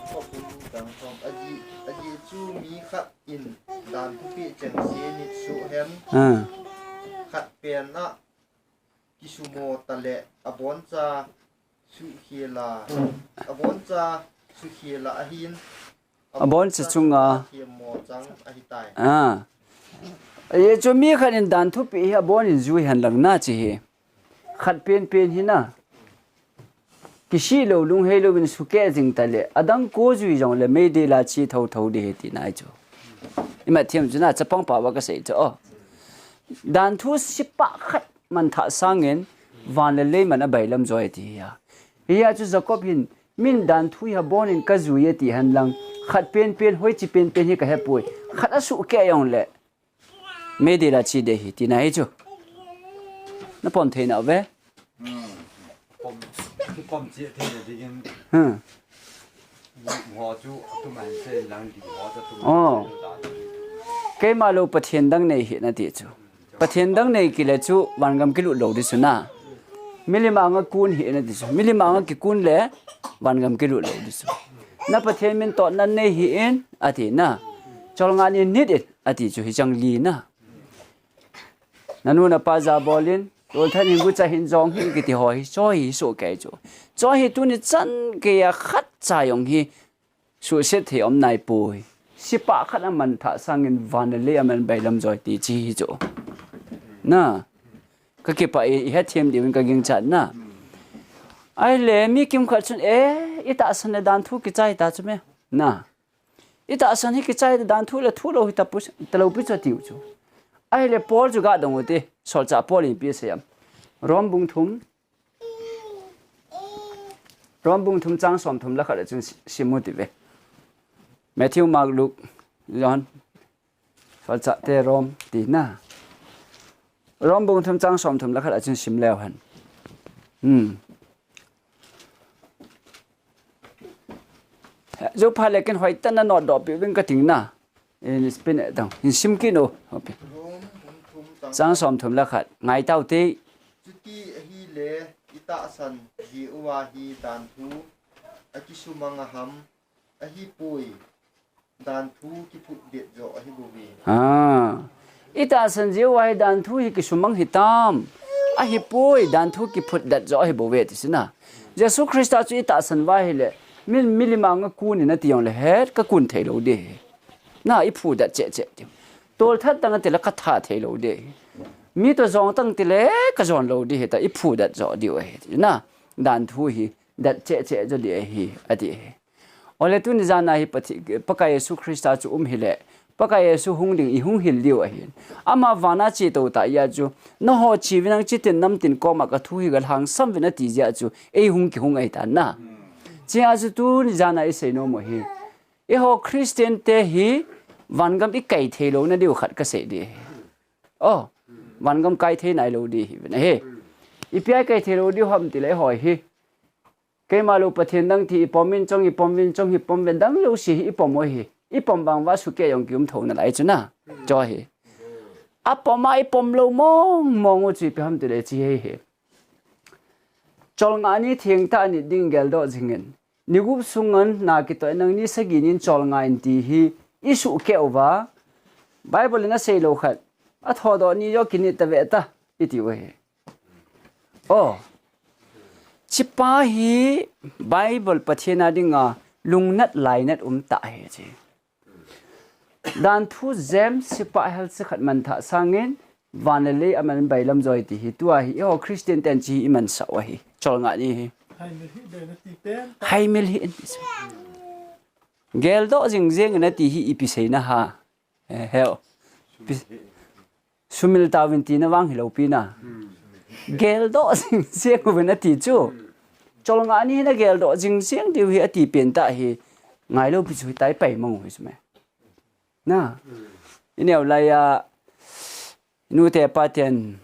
Jacob bung ni chang som. Ajeh, ajeh chu mi khat in dan thupi chengse nit suh hen. Ah. Khat pen a kisumo ta le aboncha sukhel a. Aboncha sukhel a ahin. Aboncha chunga. Themmo chang ahi tai. Ah. Ajeh chu mi khat in dan thupi hi abon in jui hen lang na chi hi. Khat penpen hi na. Kisih lou, lunghei lou in sukeh jing ta le. Adang ko jui jong le meidil a chi thotho di hi ti nai chu. Imat thiam chu na chapang pao va ka sei chu o. Danthu sipah khat manthah sangin van le lei man abailam joi ti hi a. Hia chu Jacob hin min danthu hi abon in ka jui e ti hen lang. Khat penpen hoiche penpen hi ka hepoi. Khat asukeh jong le. Meidil a chi de hi, tina hi chu. Na pom thei nau ve? Hmm. Pom, pom chi thei na dingin. Hmm. Mo chu, tu man se lang di mo chu tu man. Oh. Keima lou Pathen dang nei hi na ti chu. Pathen dang nei kile chu, vangam kilut lou di chu na. Milim anga kun hi na ti chu. Milim anga kikun le, vangam kilut lou di chu. Na Pathen min toh na nei hi in, ati na. Cholngah ni nit in, ati chu hi chang li na. Nanu napa jabol in, tolthat hin gucha hin jong hi kiti ho hi, cho hi soh kei chu. Cho hi tuni chan kei a khat cha jong hi, suhset thei um nai poi. Sipah khat amanthah sangin van le lei aman bailam joi ti chi hi chu. Na, ka kipah e, i hethem diuvin ka gingchat na. Ahile, mi kimkhat chun, e, i tahsan le danthu kichai ta chu me. Na. I tahsan hi kichai dan thu le thu lou hi ta pu, ta lou pi chu tiu chu. Ahile Paul chu ga dong u te, solchah Paul in ipi asei am. Rom bung thum. Rom bung thum chang som thum le khat a chun si-, sim u ti ve. Matthew, Mark, Luke, John. Solchah te Rom ti na. Rom bung thum chang som thum le khat a chun sim leu hen. Hmm. Jou pha le ken hoitah in na note doh peh uvin kati na. In spin e dang. In sim kit un. Hopi. Rom bung thum chang Chang som thum le khat. Ngai tau te. Chuti ahile, i tahsan jeh uva hi dan thu akisumang a ham, ahipoi, dan thu kiphutdet joh ahi bouve. Ah. I tahsan jeh uva hi dan thu hi kisumang hitam. Ahipoi, dan thu kiphutdet joh ahi bouve ti chu na. Jesu Christa chu i tahsan uva ahile, min milim anga kun in ati jongle het ka kun thei lou ding ahi. Na, i phutdet cheh cheh ti. Tolthat tang ati le ka that thei lou ding ahi. Mi toh jong tang ti le ka jon lou ding ahi ta, i phutdet joh diu ahi ti na. Dan thu hi det cheh cheh joh ding ahi, ati ahi. Ole tuni jan a hi Pathi-, Pakai Jesu Christa chu um hile, Pakai Jesu hung ding i hung hil diu ahi. Ama van a che tou tah jeh a chu, nangho che uvin lang, chutin namtin koma ka thu hi ga lhangsam uvin ati jeh a chu, ei hung kihung ahi ta na. Chea chu tuni jan a i sei nom u hi. Eiho Christian te hi vangam i kai thei louna diu khat ka sei ding ahi. Oh, vangam kai thei nai lou ding ahi uvin ahi. Ipi a i kai thei lou diu ham ti le eiho hi. Keima lou Pathen dang thi i pom in chong, i pom in chong, i pom ve dang lou si hi i pom u hi. I pom vang uva sukeh jong ki um thou nalai chu na. Chu hi. A pom a i pom lou mong mong u chu ipi ham ti le chi hi hi. Cholngah ni thengtah a nit ding geldoh jing in. Ni gup sunga na kitoh in nang ni sagi nin cholngah in ti hi i sukeh uva. Bible in asei lou khat. A thodoh ni joh kinit ta ve ta. I ti u hi. Oh. Chupa hi Bible Pathen a dinga lungnat lainat um tah ahi chi. Dan thu James chupa hel chi khat man thah sangin van le lei a man bailam joi ti hi tua hi eiho Christian ten chi hi i mansah u ahi. Cholngah ni hi. Hai mil hi in ti se. Geldoh jing jing in ati hi ipi seina ham. Eh, heo. Pi-, sumil tauvin tina vang hilou pi na. Geldoh jing jing uvin ati chu. Cholngah ni na geldoh jing jing diu hi ati pen tah hi. Ngai lou pi chu hitia i pai mang u hi chu me. Na. I neo lai a, nute paten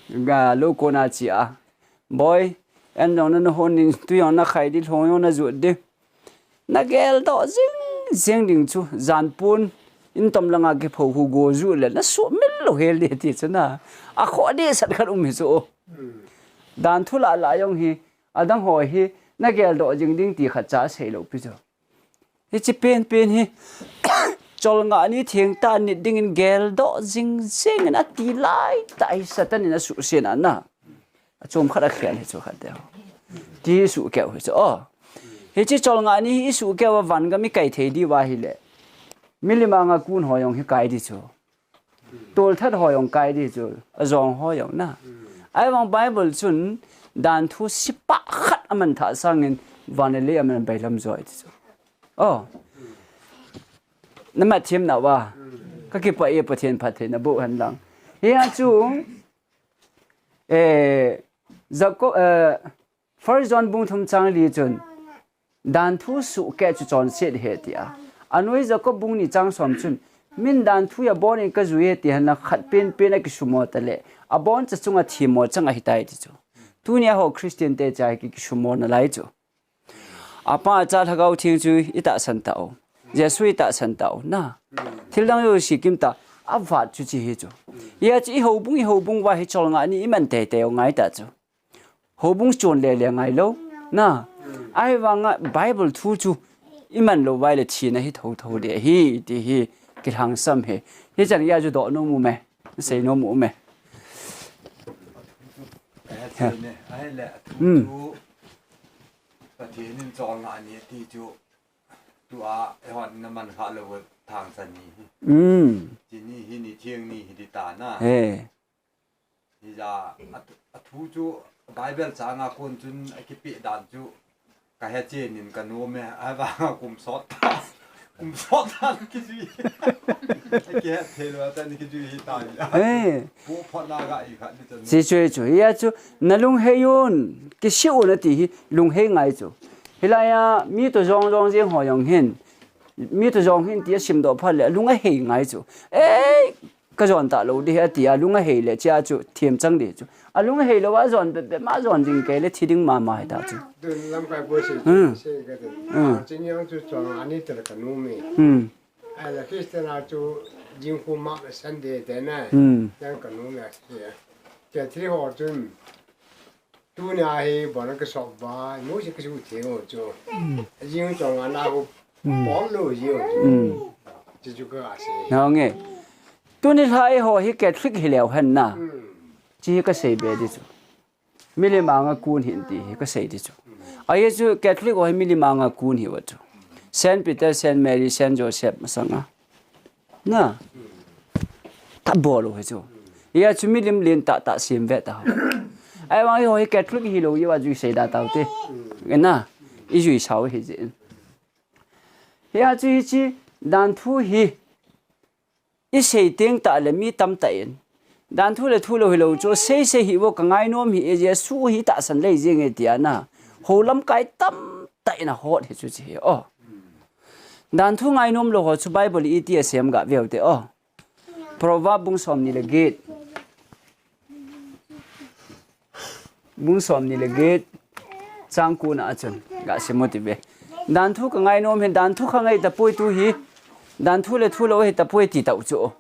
ga lou kona chi a. Boi, an jong na, na hon in, tui jong na khai di, lhong jong na jot di. Na geldoh jing jing ding chu, jan pon, in tom langa kipho hu go ju le, na sumil lou hel di ti chu na. A kho di sat khat um hi chu. Dan thu lah lah jong hi, adang ho hi, na geldoh jing ding ti khat cha sei lou pi chu. Hichi pen pen hi, cholngah ni thengtah a nit dingin geldoh jing jing in ati lai tah hi Satan in asuhsiat na. A chom khat a khel hi chu khat te ho. Ti sukeh u hi chu. Oh. Hichi cholngah ni hi sukeh uva vangam i kai thei diu ahile. Milim anga kun ho jong hi kai di chu. Tolthat ho jong kai di chu, ajong ho jong na. Ahivang Bible chun dan thu chupa khat a man thah sangin van le lei a man bailam joi ti chu. Oh. Na mat them nau va. Ka kipah e Pathen phattheina boh hen lang. Hia chu, eh, Jacob, eh, First John bung thum chang li chun, dan thu sukeh chu chonset ahi tia. Anoi Jacob bung ni chang som chun, min dan thu abon in ka jui e ti hen lang khat pen pen a kisumo ta le, abon cha chunga themmo chang ahi tai ti chu. Tunia ho Christian te cha hi ki, kisumo nalai chu. Apa, Cha, Lhagao Theng chu i tahsan tau. Jesu i tahsan tau. Na. Thil dang jouse kim ta, avat chu chi hi chu. Hia chu i houbung, i houbung uva hi cholngah ni i man tei tei u ngai ta chu. Houbung chon le le ngai lou. Na. Ahivanga Bible thu chu i man lou uva le thina hi tho tho de hi, ti hi kilhangsam hi. Hichan hia chu doh nom u me. Sei nom u me. Ahile, ahile, athu Hmm. chu Pathen in cholngah ni ti chu tua eihon na man kha lou thangcha ni hi. Hmm. Chi ni hi ni theng ni hi di ta na. He. Hija, a, athu chu Bible changa kon chun akipe dan chu ka he chen in ka nom e, ahivanga kum sot ta. Kum sot ta kijui. Akihe thei lou ta ni kijui hi ta. Eh. Pu phot na ga i khat ni chan. Chi chu chu. Hia chu na lunghei un, kisih un ati hi lunghei ngai chu. Hilai a mi toh jong jong jeng ho jong hin. Mi toh jong hin ti asim doh phat le lung ahei ngai chu. Eh, Ka jon talou ding ahi ati a, alung ahei le chia chu themchang ding chu. Alung ahei lou a jon bep bep ma jon ding kei le thi ding mama hita chu. Dun lamkai boi se, hmm, se ka dun. Hmm. Ching yang chu chong ani te ka nu mi. Hmm. Ai la Christian a chu jing khu ma Sunday te na. Hmm. Yang ka nu mi a se. Ke thi ho chun. Tuni a hi bona ka sop ba, mo se ka su thei ho chu. Hmm. Jing chong ana ko, hmm, pom lo ji ho chu. Hmm. Chu chu ka se. Na nge. Tuni lhai ho hi Catholic hi leu hen na. Hmm. Chi hi ka sei be di chu. Milim anga kun hin ti hi ka sei di chu. Ahi chu Catholic ho hi milim anga kun hi va chu. Saint Peter, Saint Mary, Saint Joseph masanga. Na. Ta bol u hi chu. Hia chu milim lentah tah sem ve ta ho. Ahivang hi ho hi Catholic hi lou hi va jui sei da tau te. Na. I jui sau hi jin. Hia chu hi chi dan thu hi. I sei teng tah le mi tamtah in. Dan thu le thu lou hi lou chu sei sei hi vo ka ngainom hi e Jesu hi tahsan lei jing e tia na. Ho lamkai tamtah in a hot hi chu chi hi. Oh. Dan thu ngainom lou ho chu Bible iti a sem ga veu te, oh. Proverb bung som ni le get. Bung som ni le get. Chang ko na a chun. Ga sim u ti ve. Dan thu ka ngainom hi, dan thu kha ngai ta poi tu hi. Dan thu le thu lou hi ta poi ti tau chu.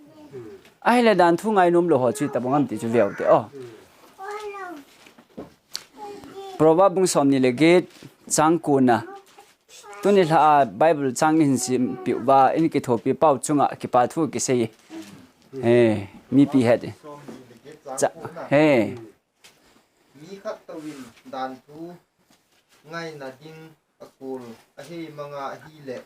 Ahile dan thu ngainom lou ho chu ta bang am ti chu veu te, oh. Proverb bung som ni le get. Chang ko na. Tuni lha a Bible chang in sim piu va, in kithopi pau chunga kipa thu kisei. He, mipi het. Cha, he. Mi khat touvin dan thu ngaina ding a kul, ahei manga ahile,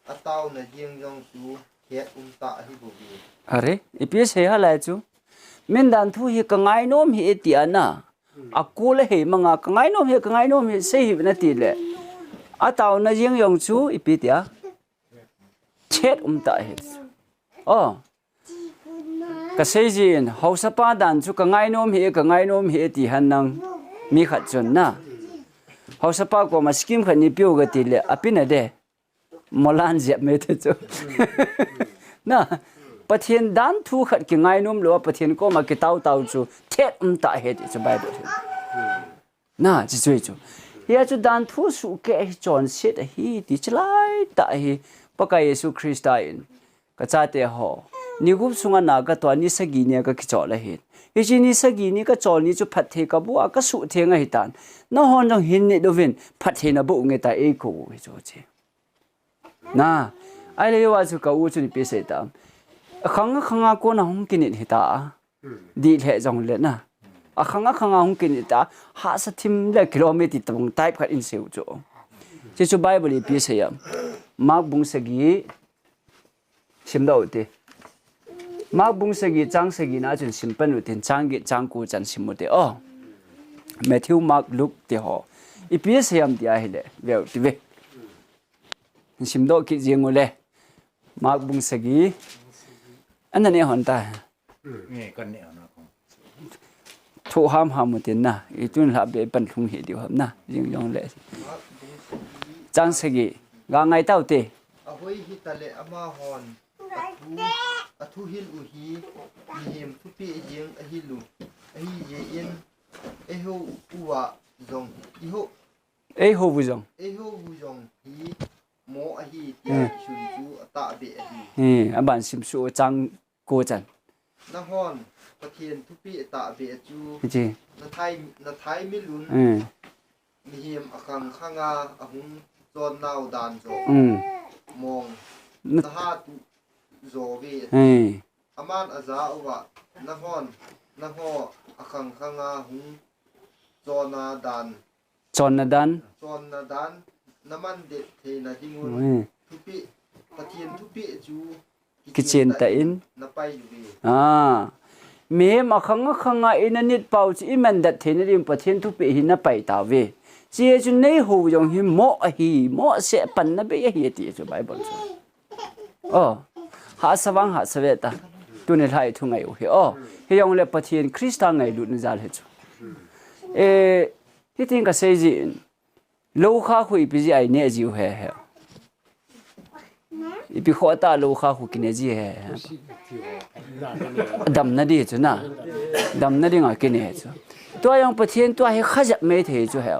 a tauna jeng jong chu khet um tah ahi bouve. Are, ipi sei ha lai chu. Min dan thu hi ka ngainom hi e ti a na. A kul ahei manga, ka ngainom hi, ka ngainom hi, sei hi na ti le. A tauna jeng jong chu, ipi tia. Khet um tah hi. Oh. Ka sei jin, hausapa dan chu ka ngainom hi, ka ngainom hi, ti han nang mi khat chun na. Hausapa koma scheme khat ni piu ka ti le, a pi na de. Molan jep me te chu. Na, Pathen dan thu khat ki ngainom lou, Pathen koma ki tau tau chu, khet um tah hi ti chu Bible hi. Na, chi chu chu. Hia chu dan thu suhkeh hi chonset ahi ti chalai tah hi Pakai Jesu Christa in ka chate ho. Ni gup sunga na ka toh ni sagi ni ka kichol ahi. Hichi ni sagi ni ka chol ni chu phatthei ka bu a ka suhtheng ahi tan. Nahon jong hin ni dovin phatthei na bu nge ta ei ko hi chu chi. Na, ahile yo a chu ka u chu ni pi sei ta. A khang a khang a kona hung kinit hi ta. Di le jong le na. A khang a khang a hung kinit ta. Hahsa thim le kilometer tabang type khat in sei u chu. Chi chu Bible ipi sei a. Mark bung sagi. Sim dau te. Mark bung sagi chang sagi na chun sim pan u tin chang get chang ko chan sim u te. Oh. Matthew, Mark, Luke te ho. Ipi sei am ti ahile. Veu ti ve. Sim doh kit jeng u le. Mark bung sagi. Ana ne hon ta. Nge kan ne hon a kong. Thu ham ham u tin na. I tun lha be pan lhung hi diu ham na. Jing jong le. Chang sagi. Ga ngai tau te. Ahoi hi ta le amahon. Athu, athu hil u hi. Mihem thupi jing ahil u. Ahi je in. Eiho u a jong. Eiho. Eiho u jong. Eiho u jong hi. Mo ahi tia, hmm, kisun chu atahbeh ahi. Hmm, aban sim su chang ko chan. Nahon, Pathen thupeh tahbeh chu. Chi. Na thai, na thai mil un. Hmm. Mihem akhang khanga ahung chon nau dan jo. Hmm. Mong. Na, na ha tu jo ve. Hmm. Aman aja uva, nahon, naho akhang khanga hung chonna dan. Chonna dan. Chonna dan, naman det theina dingun. Ui. Thupeh, Pathen thupeh chu kichen tah in. Napai uve. Ah. Mihem akhang akhanga inanit pau chu iman det theina ding Pathen thupeh hi napai tauve. Chi chu neiho jong hi mo ahi, mo se panna bei ahi ti chu Bible chu. Oh, hahsa vang hahsa ve ta. Tuni lhai thu ngai u hi. Oh, hi jong le Pathen Christa ngailutna jal hi chu. Eh, hitin ka sei jin. Lou kha khu ipi ji ai ne ji u he he. Ipi khoh talou kha khu kine ji he. Damna di chu na. Damna dinga kine chu. Tua jong Pathen tua hi kha jep mai thei chu he.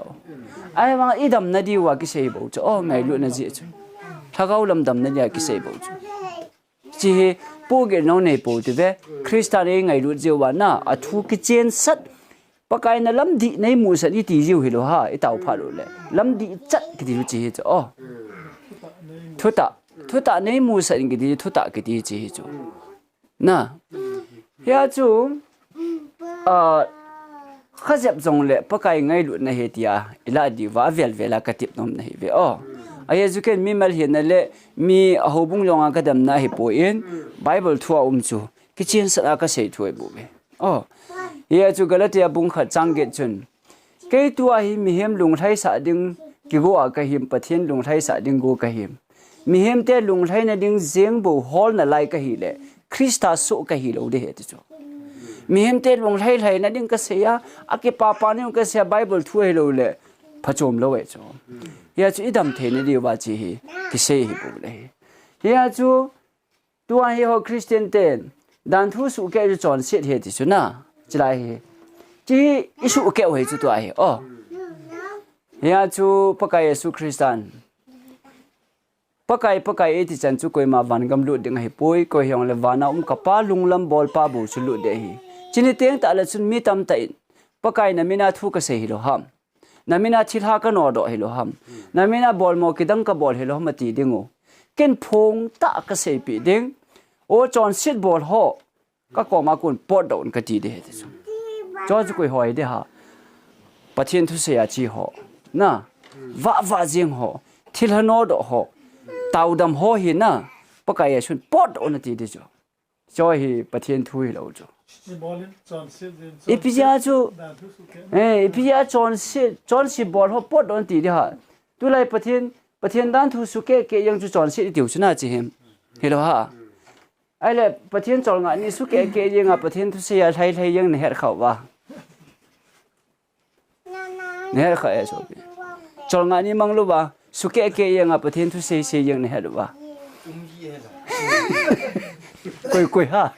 Ahivang i damna diuva kisei bou chu. O, ngailutna jeh chu. Lhagao lam damna dia kisei bou chu. Chi hi pohgel nau nei pou ti ve. Christa nei ngailut jeh uva na. A thu kichen sat. Pakai na lamdih nei musat i ti jiu hilou ha, i tao phat uleh. Lamdih chat kiti chu chi hi chu. O. Thutah, thutah nei musat in kiti, thutah kiti chi hi chu. Na. Hia chu, ah, kha jep jongleh Pakai ngailutna hi tia, i lah diuva avel vel a ka tep nomna hi ve. O. Ahia chu ken mi malhina le mi houbung jonga ka damna hi poi in, Bible thu a um chu. Kichen sat a ka sei thu ahi bou ve. O, hia chu Galatia bung khat chang get chun. Kei tua hi mihem lunglhaisah ding kigo a ka him, Pathen lunglhaisah ding go ka him. Mihem te lunglhaina ding jeng bou holna lai ka hileh, Christa soh ka hilou ding ahi ti chu. Mihem te lunglhai lhaina ding ka sei a, akipah pah ding ka sei a, Bible thu ahilou leh, phachom lou ahi chu. Hia chu i dam theina diuva chi hi, kisei hi bou le hi. Hia chu, Tua hi ho Christian ten, dan thu suhkeh chu chonset ahi ti chu na, chilai hi. Chi hi i suhkeh u ahi chu tua hi, o. Hia chu Pakai Jesu Christan. Pakai, Pakai iti chan chu koima vangam lut ding ahi poi, koi hijongle vana um ka Pa lunglam bolpa bou chu lut ding ahi. Chini teng tah le chun mi tamtah in, Pakai na mina thu ka sei hilou ham. Na mina thilha ka nodoh hilou ham. Na mina bolmo kidang ka bol hilou ham ati ding u. Ken phongtah ka seipeh ding. O chonset bol ho. Ka koma kon potdoh un kati ding ahi ti chu. Chu chu koi ho ahi ding ham. Pathen thusei a che ho. Na. Vah vah jeng ho. Thilha nodoh ho. Taodam ho hi na. Pakai Jesun potdoh un ati ding chu. Chu hi Pathen thu hilou chu. Ipi jeh a chu, eh, ipi jeh a chonset, chonset bol ho potdoh un ti ding ham. Tulai Pathen, Pathen dan thu suhkeh keh jeng chu chonset i tiu chu na chi him. Hilou ham. Ahile Pathen cholngah ni suhkeh keh jeng a Pathen thusei a lhai lhai jeng na het khah uva. Na het khah e sopi. Cholngah ni mang louva, suhkeh keh jeng a Pathen thusei sei jeng na het uva. Koi, koi ham.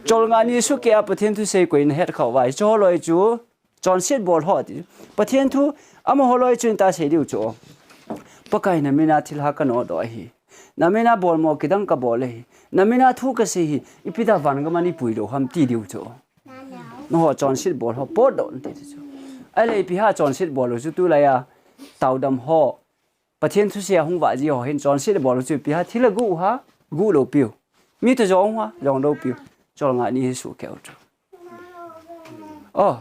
Cholngah ni suhkeh a Pathen thusei koi na het khah uva. Chu holoi chu. Chonset bol ho ti. Pathen thu, amaho loi chun ta sei diu chu. Pakai na mina thilha ka nodoh ahi. Na mina bolmo kidang ka bol ahi. Na mina thu ka sei hi, ipi dia vangam a nei pui lou ham ti diu chu. Nangho chonset bol ho potdoh un ti chu. Ahile ipi ham chonset bol lou chu tulai a. Taodam ho. Pathen thusei a hung vah ji ho hin chonset bol lou chu ipi ham thilha gu ham, gu lou piu. Mi toh jong ham, jong lou piu. Cholngah ni hi suhkeh u chu. Oh.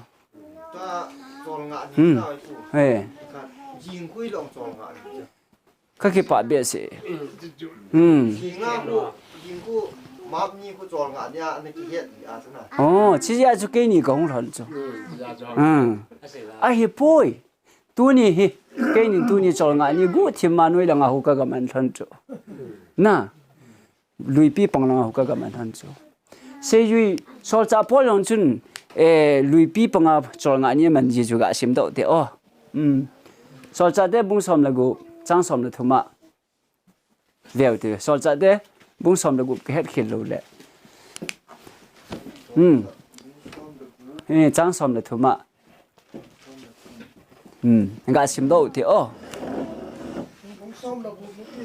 Ka cholngah ni Hmm. na chu. He. Ka jingkhu long cholngah ni. Ka kipah behseh. Hmm. Jinga hu, jingkhu map ni khu cholngah ni a, na kihet ni a chu na. Oh, chi jeh a chu keini ka hung lhon chu. Hmm. Ahipoi. Tuni hi, keinin tuni cholngah ni guhthim a noi langa hu ka gaman lhon chu. Na, luipi pang langa hu ka gaman lhon chu. Seijui, solchah Paul jong chun, eh, luipi panga cholngah ni aman ji chu ga simdoh te o. Um. Solchah te bung som le gup, chang som le thum a. Veu te, solchah te, bung som le gup ka het khel lou le. Hmm. Eh, chang som le thum a. Hmm, ga simdoh te o.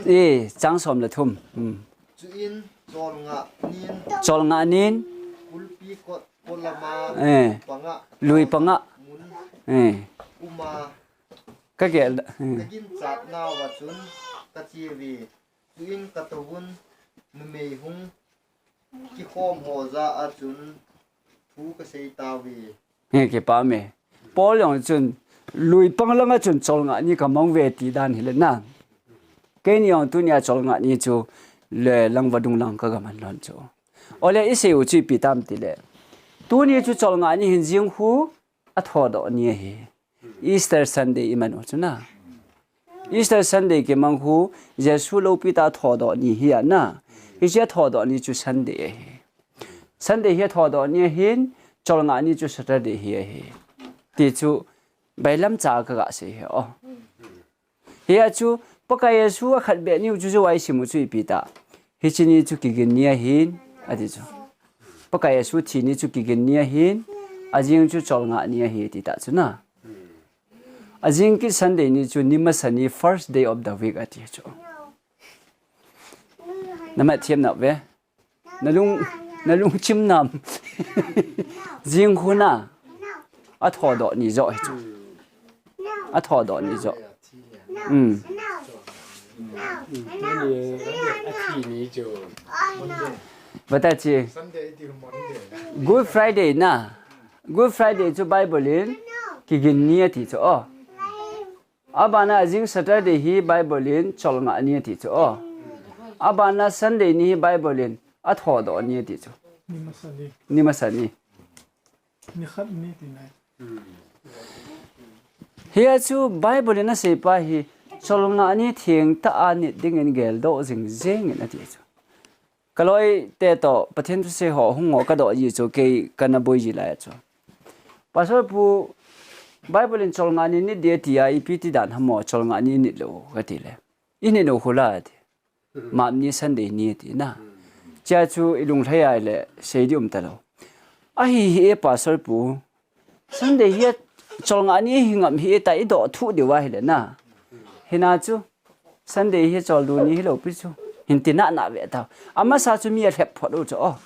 Eh, chang som le thum. Hmm. Chuin cholngah nin. Cholngah nin. Kulpi kot polama. Eh. Panga. Lui panga. Mun. Eh. Uma. Ka gel da. Hmm. Ka ginchat nauva chun ka che uve. Chuin ka touvun numei hung kikhom ho jah a chun thu ka sei tauve. He, kipah me. Paul jong chun, lui pang langa chun cholngah ni ka mang uve ti dan hile na. Keini jong tunia cholngah ni chu le lang vadung lang ka gaman lhon chu. Ole i sei u chu ipi tam tile. Tuni chu cholngah ni hin jing khu a thodoh ni ahi. Easter Sunday i man u chu na. Easter Sunday kimang khu Jesu loupi tah thodoh ni hi a na. Hiche thodoh ni chu Sunday ahi. Sunday hi thodoh ni ahin, cholngah ni chu Saturday hi ahi. Ti chu bailam cha ka ga sei hi o. Hia chu, Pakai Jesu akhat beh niu chu jou a isim u chu ipi ta. Hiche ni chu kigin ni ahin, ati chu. Pakai Jesu thi ni chu kigin ni ahin, ajing chu cholngah ni ahi ti ta chu na. Ajing kit Sunday ni chu ni masa ni, first day of the week ati chu. Namat thiam nau ve. Nalung, nalungchim nam. Jing khu na. Athodoh ni jo hi chu. Athodoh ni jo. Um. Vata chi. Good Friday na. Good Friday chu Bible in kigin ni ati chu. Oh. Abana ajing Saturday hi Bible in cholngah ni ati chu. Oh. Abana Sunday ni hi Bible in athodoh ni ati chu. Ni masa ni. Ni masa ni. Ni khat ni ti nai. Hia chu Bible in asei pa hi cholngah ni thengtah a nit dingin geldoh jing jeng in ati chu. Kaloi te toh, Pathen thusei ho hung ho kadoh ji chu kei kana boi ji lai chu. Pastor pu, Bible in cholngah ni nit ding ati a, ipi ti dan ham o cholngah ni nit lou kati le. I nit lou khu la ti. Map ni Sunday ni ti na. Chia chu i lunglhai a le sei di um ta lou. Ahi hi e Pastor pu. Sunday hi a cholngah ni hi ngam hi ta i doh thu diu ahi le na. Hina chu Sunday hi choldo ni hi lou pi chu. Hin ti na na ve ta. Amasa chu mi a lhep phot u chu. Oh.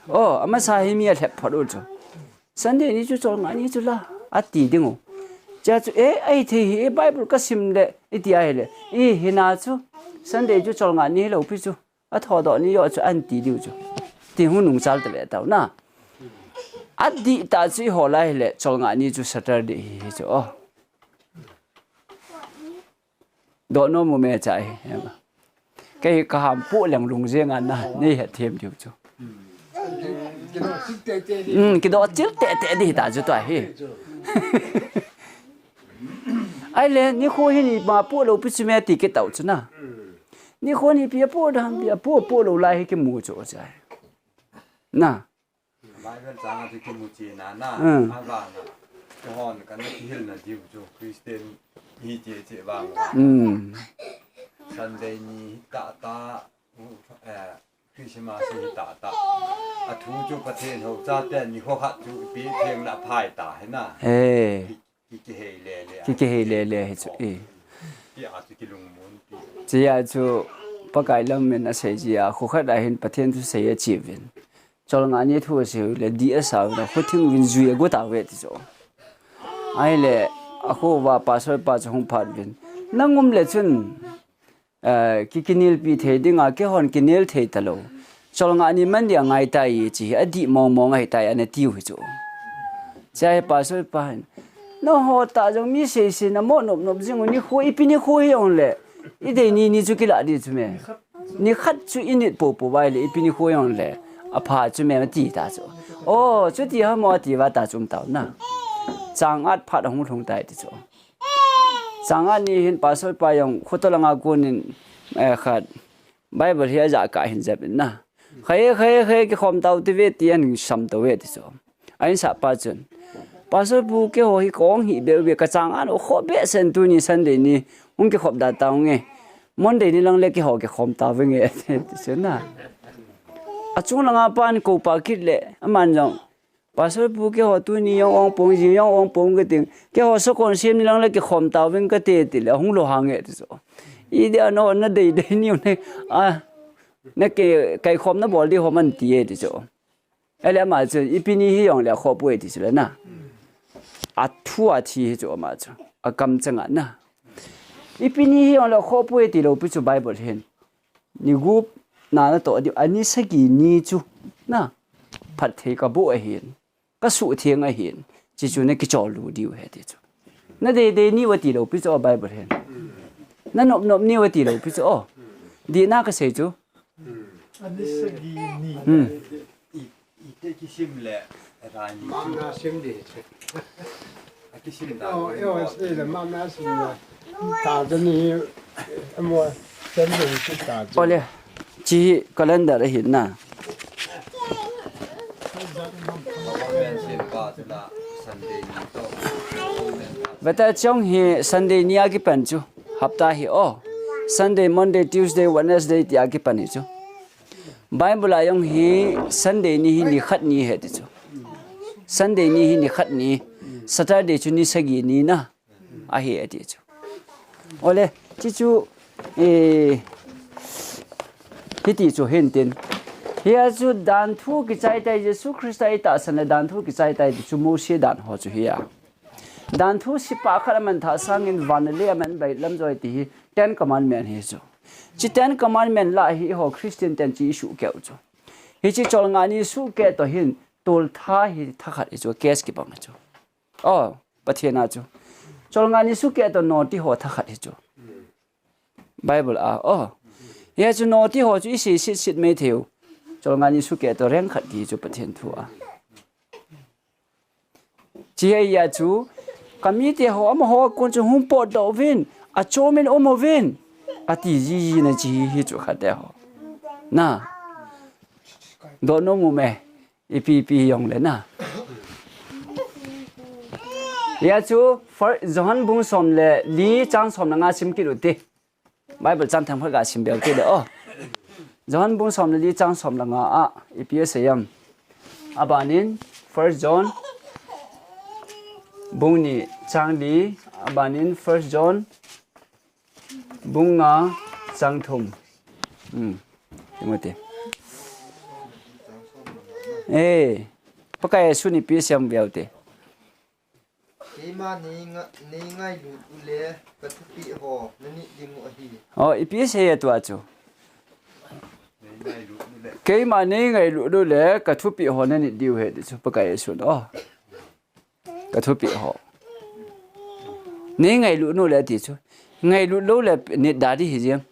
Oh, amasa hi mi a lhep phot u chu. Sunday ni chu cholngah ni chu la. Ati ding u. Chia chu e, ai thei hi e Bible ka sim le. I ti ahi le. I hina chu. Sunday chu cholngah ni hi lou pi chu. Athodoh ni jo chu an ti diu chu. Ti hu nung chal ta ve tau na. Adih ta chu i ho lai le cholngah ni chu Saturday hi, hi chu. Oh. Doh nom u me cha hi. Kei hi ka ham pu leng lung jeng a na. Nei het them diu chu. Um, kidoh chil te te di ta chu tua hi. Ai le, ni khu hi ni ma pu lou pi chu me ti ke tau chu na. Ni khu ni pi a pu dam, pi a pu, pu lou lai hi kimu chu chai. Na. Bible chang a chu kimu chi na na. Hmm. A vang a. Kei hon kana kihil na diu chu Christian hi che che vang. Hmm. Sunday ni ta ta, eh, Christmas hi ta ta. A thu chu Pathen ho cha te ni ho khat chu pi theng na phai ta he na. He. Ki, ki, kihei le le. Ki, kihei le le hi chu, eh. Ki a chu kilungmun pi. Chia chu Pakai lam in asei ji a, khu khat a hin Pathen thusei a chi uvin. Cholngah ni thu asei u le di a sa u le, khu thing uvin jui a gu ta ve ti chu. Ai le, a khu va pastor pa chu hung phat uvin. Nang um le chun, Eh, ki, kinelpi thei ding a, kei hon kinel thei ta lou. Cholngah ni man dia ngai tai chi hi, adih mong mong ahi tai, ana tiu hi chu. Chia hi pastor pa hin. Nangho tah jong mi sei sei na mo nop nop jing u ni khu, ipi ni khu hi jong le. I dei ni, ni chu kila di chu me. Ni khat chu i nit po po vai le, ipi ni khu hi jong le. Apha chu me ma ti ta chu. Oh, chuti ham o ti va ta chu um tau na. Chang at phat hung lhung tai ti chu. Chang at ni hin pastor pa jong, khoto langa kon in, eh, khat, Bible hi aja kah hin jep in na. Khai, khai, khai, kikhom tau ti ve ti an sam tau ve ti chu. A insah pa chun. Pastor pu keiho hi kong hi be be ka chang at u kho be sen tuni Sunday ni. Hung kikhop da tau nge. Monday ni lang le keiho kikhom tau ve nge. Ti chu na. A chung langa pan ko pa kit le. Aman jong. Pastor pu keiho tuni jong ong pong, jing jong ong pong kati. Keiho sokon sem ni lang le kikhom tau ving kati ti le hung lo hang e ti chu. I dia no na dei dei ni ne. A, na ke, kaikhom na bol di ho man ti e ti chu. Ele ama chu, ipi ni hi jong le kho poi ti chu le na. A thu a thi hi chu ama chu. A kam chang a na. Ipi ni hi jong le kho poi ti lou pi chu Bible hin. Ni gup na na toh diu, ani sagi ni chu na phat thei ka bu ahin, ka suh theng ahin, chi chu na kichol lu diu he ti chu. Na dei dei ni va ti lou pi chu o Bible hin. Na nop nop ni va ti lou pi chu o. Di na ka sei chu. Ani sagi ni. Hmm. I, i te kisim le, a ta ni. Mama sim di chu. A kisim da. Oh, yo, sei le mama sim le. Ta de ni, mo, sem de ki ta de. Ole, chi calendar ahi na. Government sim pa chu na Sunday ni to. Government pa Veta chong hi Sunday ni a kipan chu. Hapta hi o. Sunday, Monday, Tuesday, Wednesday ti a kipan hi chu. Bible a jong hi Sunday ni hi ni khat ni ahi ti chu. Sunday ni hi ni khat ni. Saturday chu ni sagi ni na. Ahi ati chu. Ole, chi chu, eh, hiti chu hin tin. Hia chu dan thu kichai tai, Jesu Christa i tahsan le dan thu kichai tai ti chu Mose dan ho chu hi a. Dan thu sipa khat aman thah sangin van le aman bai lam joi ti hi Ten Commandment hi chu. Chi Ten Commandment la hi ho Christian ten chi i suhkeh u chu. Hichi cholngah ni suhkeh to hin toltha hi thakhat hi chu case kibang hi chu. Oh, Pathen a chu. Cholngah ni suhkeh to noti ho thakhat hi chu. Bible a, oh. Hia chu noti ho chu i sei sit sit mai thei u. Cholngah ni suhkeh to reng khat ti chu Pathen thu a. Chi hia chu, ka mite ho amaho a kon chu hung potdoh uvin, achom in um uvin. Ati jiji na chi hi chu khat te ho. Na. Dohnom um e. Ipi ipi jong le na. Hia chu, First John bung som le li chang som le nga sim kit u te. Bible chang themkhat ga sim beu te le o. John bung som le li chang som le nga a, ipi asei em. Abanin, First John bung ni chang li, abanin, First John bung nga chang thum. Hmm. Timothy. Eh, Pakai Jesu ni ipi asei em veu te. Keima nei nga-, nei ngailut u le ka thupeh ho na nit ding u ahi. Oh, ipi asei e tua chu. Keima nei ngailut u le ka thupeh ho na nit diu ahi ti chu Pakai Jesu. Oh. Ka thupeh ho. Nei ngailut u le ti chu. Ngailut lou le nit da di hi jeng.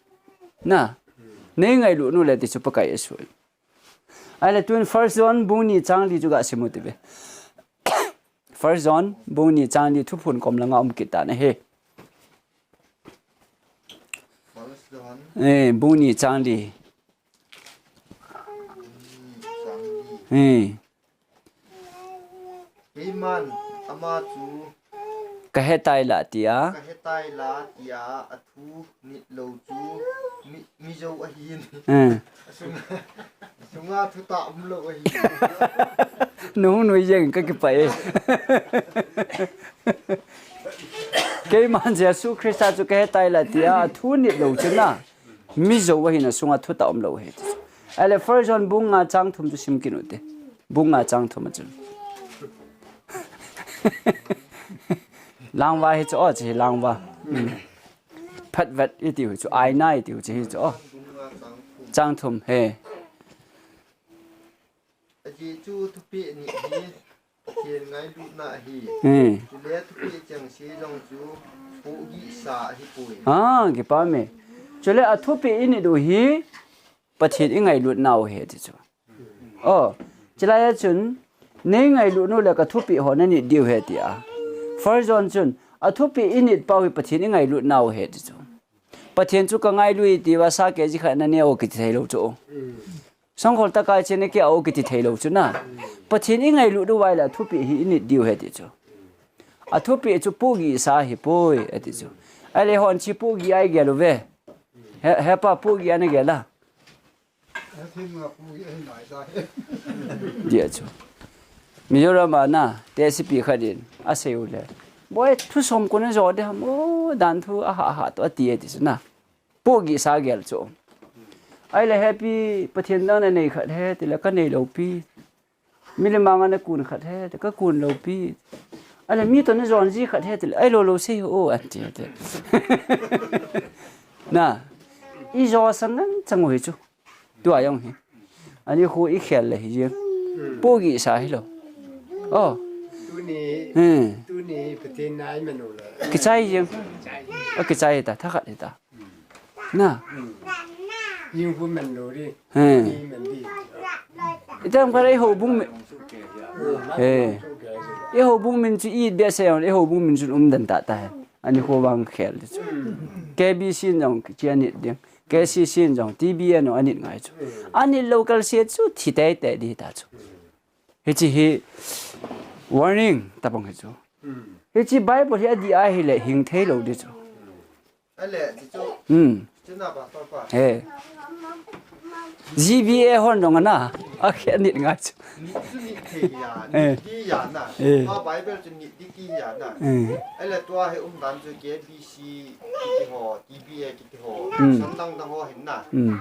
Na. Nei ngailut u le ti chu Pakai Jesu. Ahile tun First John bung ni chang li chu ga sim u te ve. First John bung ni chang li Thuphon kom langa um kit ta na he. First John. Eh, bung ni chang li. Bung ni chang li. Eh. Keiman ama chu ka he tai la tia. Ka he tai la tia, athu nit lou chu mi, mi jou ahi. Eh. Asunga, asunga thutah um lou ahi. Nu, nu jeng ka kipah e. Keiman Jesu Christa chu ka he tai la tia, athu nit lou chu na. Mi jou ahin asunga thutah um lou ahi. Ahile First John bung nga chang thum chu sim kit u te. Bung nga chang thum a chun. Langva hi chu o, chi hi langva. Hmm. Phatvet i ti u chu, aina i ti u chi hi chu o. Chang thum he. Ajeh chu thupeh nit hi Pathen ngailutna ahi. Hmm. Chule thupeh chengse jong chu pohgihsa ahipoi. Ah, kipa me. Chule athupeh i nit u hi Pathen i ngailutna u ahi ti chu. Oh, chulai a chun, nei ngailut u le ka thupeh ho na nit diu ahi tia. First John chun, athupeh i nit pau hi Pathen i ngailutna u ahi ti chu. Pathen chu ka ngailu e ti uva sa K G khat na ne o kiti thei lou chu. Sangkhol taka chena kei a o kiti thei lou chu na. Pathen i ngailut u vai le athupeh hi i nit diu ahi ti chu. Athupeh chu pohgihsa ahipoi, ati chu. Ahile hon chi pohgih a i gel u ve. He, he pa pohgih a na gel a. Dia chu. Mizoram a na, tehsepi khat in, asei u le. Boi, thu som kona jo de ham, o, dan thu a ha ha to ati e ti chu na. Pohgihsa gel chu. Ahile hepi Pathen dang na nei khat he, ti le ka nei lou pi. Milim anga na kun khat he, ti ka kun lou pi. Ahile mi to na jon ji khat he, ti le, ai lou lou sei o, ati te. Na, i jo san nan chang u hi chu. Tua jong hi. Ani khu i khel le hi jeng. Pohgihsa hi lou. Oh. Tuni, hmm. Tuni Pathen na i man u le. Kichai jeng. A kichai ta, thakhat hi ta. Na. Ni khu man lou di. Hmm. Ni man di. Itam khat i houbung min. He. I houbung min chu i behseh jong, i houbung min chu um den tah tah he. Ani khu vang khel di chu. K B C in jong chi a nit ding. K C C in jong, T B N jong a nit ngai chu. A nit lou kal se chu thi tei tei di ta chu. Hichi hi warning tabang hi chu. Hmm. Hiche Bible hi adih ahile hing thei lou ding chu. Ale, ti chu. Hmm. Chuna ba pa pa. He. G B A hon dong ana. A khe nit ngai chu. Nit chu nit thei ya, eh, nit di ya na. Eh. Pa Bible chu nit di ki ya na. Eh. Ale tua hi um dan chu K B C kiti ho, T B A kiti ho. Hmm. San dang dang ho hin na. Hmm.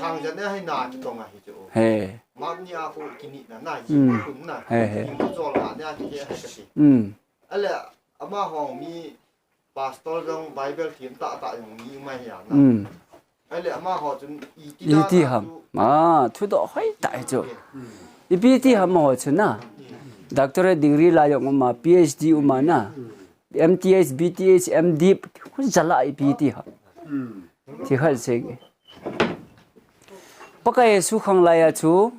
Hang jan a hi na ki tong a hi chu. He. Mak ni a ko ki nit na na, hmm, ji kun na. He, he. Kin ko chol ha ne a ki he ha ka ti. Hmm. Ale, ama hong mi Pastor jong Bible them tah tah jong mi mai hi a na. Hmm. Ahile amaho chun iti dan a chu. Iti ham. Ah, thudoh hoi tah hi chu. Hmm. Ipi ti ham amaho chun na. Hmm. Doctorate degree la jong um a, P H D um a na. Hmm. M T H, B T H, M Div, khu jal a ipi ti ham. Hmm. Ti khat sei. Pakai Jesu khang lai a chu.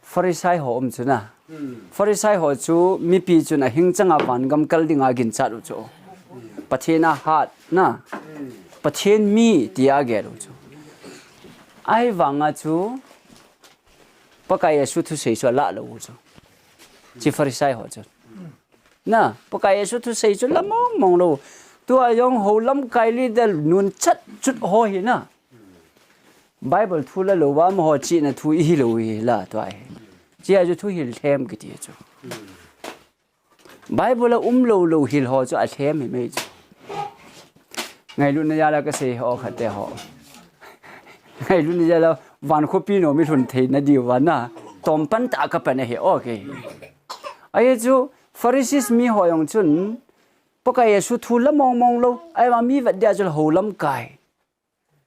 Pharisai ho um chu na. Hmm. Pharisai ho chu mipi chun ahing chang a vangam kal ding a ginchat u chu. Hmm. Pathen a hat na. Hmm. Pathen mi ti a gel u chu. Ahivang a chu Pakai Jesu thusei chu ala lou u chu. Chi Pharisai ho chu. Na, Pakai Jesu thusei chu la mong mong lou. Tua jong ho lamkai leader nunchat chut ho hi na. Bible thu la lou va amaho chihna thu ihi lou hi la tua hi. Chia chu thuhil lhem kiti chu. Bible a um lou lou hil ho chu alhem hi mai chu. Ngailutna jal a kasei ho khat te ho. Ngailutna jal a van khopi nom i lhun thei na diu va na. Tom pan ta ka pan ahi, okay. Ahi chu Pharisees mi ho jong chun Pakai Jesu thu la mong mong lou. Ahivang mi vet dia chu ho lamkai.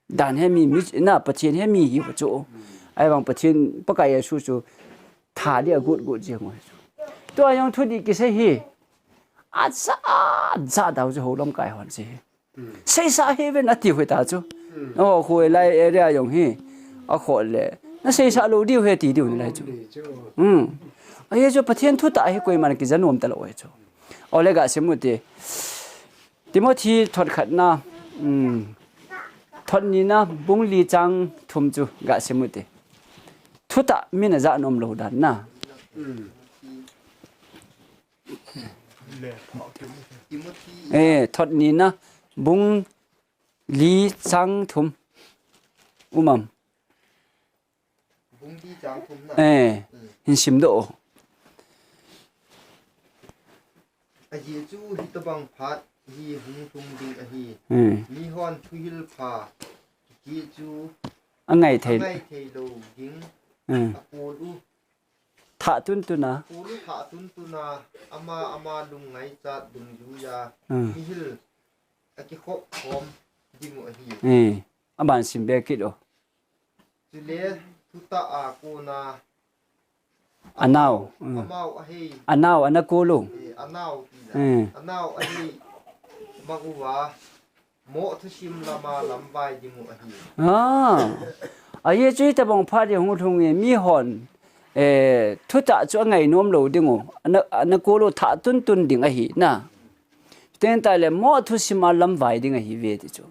Dan he mi, mi na Pathen he mi hi chu. Ahivang Pathen Pakai Jesu chu tha dia gut gut jeng u chu. Tua jong thu di kisei hi. Acha, acha dau chu ho lamkai hon sei hi. Seisa hi ven ati hui ta chu. O, khu lai area jong hi. A kho le. Na seisa lou diu he ti diu ni lai chu. Hmm. Ahi chu Pathen thu tah hi koiman kija nom ta lou he chu. Ole ga sim u te. Timothy thot khatna, um, thot nina bung li chang thum chu ga sim u te. Thutah min a ja nom lou dan na. Eh, thot nina bung li chang thum. Um am. Bung li chang thum na. Eh, hmm, hin sim doh. Ajeh chu hitabang phat hi hung lhung ding ahi. Hmm. Mihon thuhil pha kiti chu angai thei, angai thei lou ding. Hmm. Akol u. Thah tun tun a. Akol u thah tun tun a. Ama, ama lungngaichat dungjui a. Hmm. Mihil akikhop khom ding u ahi. Hmm. Aban sim be kit o. Chule thutah a kona anao, mm, amau ahei. Anao, ana kolo. Eh, anao ti la. Mm. Anao ahei mang uva. Mo thusim lama lamvai ding u ahi. Ah. Ahi chu hitabang phat hi hung lhung e mihon. Eh, thutah chu angai nom lou ding u. Ana, ana kolo thah tun tun ding ahi na. Teng tah le mo thusim a lamvai ding ahi ve ti chu.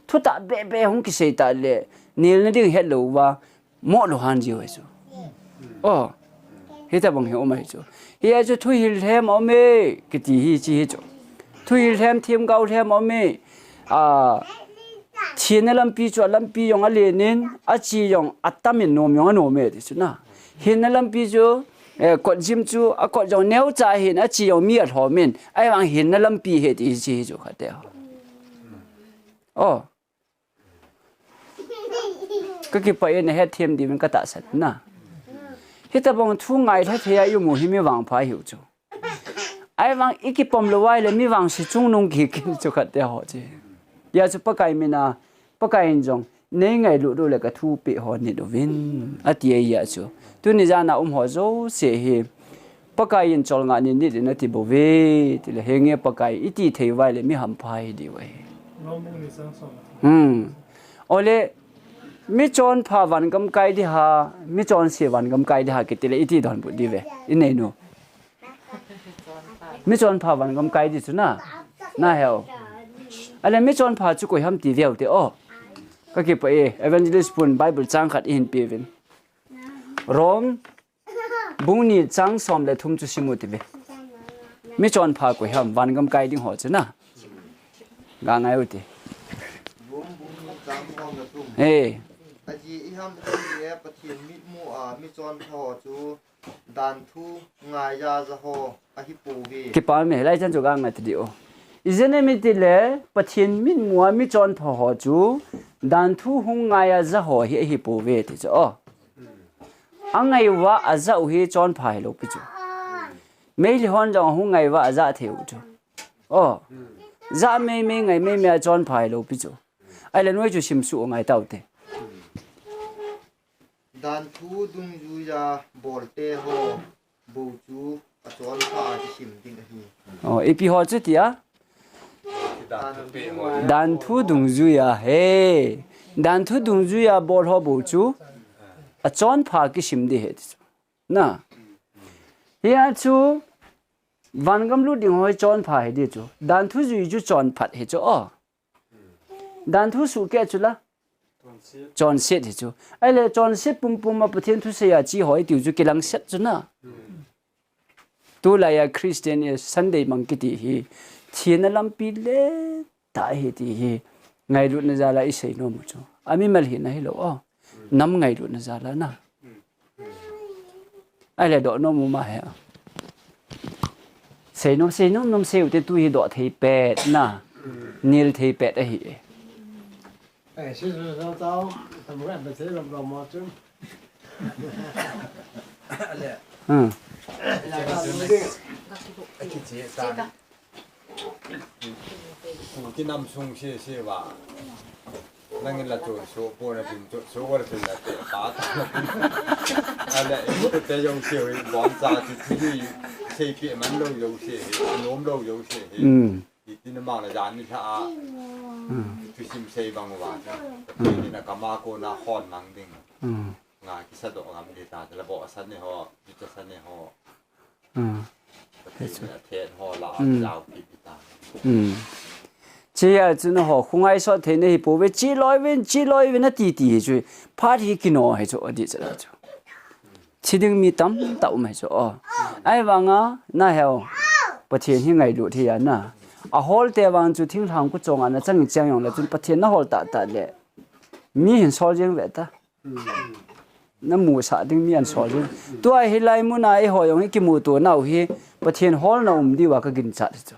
Thutah bebe hung kisei tah le, nilna ding het lou va, mo lou han jiu ahi chu. Oh, hitabang hi um ahi chu. Hi ahi chu thuhil lhem um e, kiti hi chi hi chu. Thuhil lhem themgao lhem um e. Ah, thina lampi chu alampi jong alen in, achi jong atam in nom jong anom e ti chu na. Hinna lampi chu, eh, kot jim chu, akot jong neocha hin, achi jong mi alhom in, ahivang hinna lampi hi ti hi chi hi chu khat te. Oh. Ka kipah e, na hetthem diuvin ka tahsan na. Hitabang thu ngailha thei a i um u hi mi vangpha hiu chu. Ahivang i kipom lou a ahile mi vangse chungnung kihi kit chu khat te ho chi. Hijeh chun Pakai min a, Pakai in jong, nei ngailut u le ka thu peh ho nit uvin, ati ahi chu. Tuni jan a um ho jouse hi, Pakai in cholngah ni nit in ati bou ve, tile henge Pakai i ti thei uva ahile mi hampha hi diu ahi. Hmm. Ole, mi chonpha vangam kai di ham, mi chonse vangam kai di ham, kiti le i ti donbut diu ve, i nei nu. Mi chonpha vangam kai di chu na, na he o. Ale mi chonpha chu koi ham ti ve u te o. Ka kipah e, Evangelist pun Bible chang khat i hin pe uvin. Rom, bung ni chang som le thum chu sim u ti ve. Mi chonpha koi ham, vangam kai ding ho chu na. Ga ngai u te. Rom bung ni chang som le thum. He. Ajeh iham itile Pathen mitmu a mi chonpha ho chu danthu ngaiya ja ho ahi pouve. Kipa me, lai chan chu ga ngai ta di o. Ijeh inem itile Pathen mitmu a mi chonpha ho chu danthu hung ngaiya ja ho hi ahi pouve ti chu o. Angai uva aja u hi chonpha hilou pi chu. Meitei hon jong hung ngai uva aja thei u chu. O. Ja meimei ngai meimei a chonpha hilou pi chu. Ahile noi chu simsuh u ngai tau te. Danthu dungjuiya bolte ho bou chu achonpha a kisim ding ahi. O, ipi ho chu tia? Danthu dungjuiya he. Danthu dungjuiya bol ho bou chu achonpha kisim ding ahi ti chu. Na. Hia chu vangam lut ding ho hi chonpha hi ding chu. Danthu jui chu chonphat hi chu o. Danthu suhkeh chu la. Chonset hi chu. Ahile chonset pumpum a Pathen thusei a che ho itiu chu kilangset chu na. Tulai a Christian e Sunday mang kiti hi thina lampi le tah ahi ti hi ngailutna jal a isei nom u chu. Amimal hina hilou o. Nam ngailutna jal a na. Ahile doh nom u ma he. Sei nom, sei nom nom sei u te tu hi doh thei pet na. Nil thei pet ahi e. Ai, si su sa tao, tam ga ba sei lom lom mo chu. Ale. Hmm. Aki che ta. Ku kinam sung se se va. Nangin la chu so po na tin chu so wa la tin la te pa ta. Ale, ku te jong se wi bon cha chu thi sei pe man lou jong se, nom lou jong se. Hmm. Iti na mang la jan ni tha a. Hmm. Thusim sei bang uva. Hmm. Ni na kama ko na hon mang ding. Hmm. Nga kisa doh ngam ding ta, la bo san ni ho, kita san ni ho. Hmm. Pathen ni a then ho la, hmm, lau pi pi ta. Hmm. Chia chu na ho, khungai sot thei na hi po ve, chi loi vin, chi loi vin na ti ti hi chu. Phat hi kino hi chu, adi cha chu. Thi ding mi tamtah um ahi chu. O. Ahivanga, na heu. Pathen hi ngailut thei a na. Ahol te vang chu thinglhang kuchong a na chang chang jong le chun Pathen na hol tah tah le. Mi hin sol jeng ve ta. Na musah ding mi an sol jeng. Tua hi lai mun a eiho jong hi kimuto nau hi Pathen holna um diu a ka ginchat hi chu.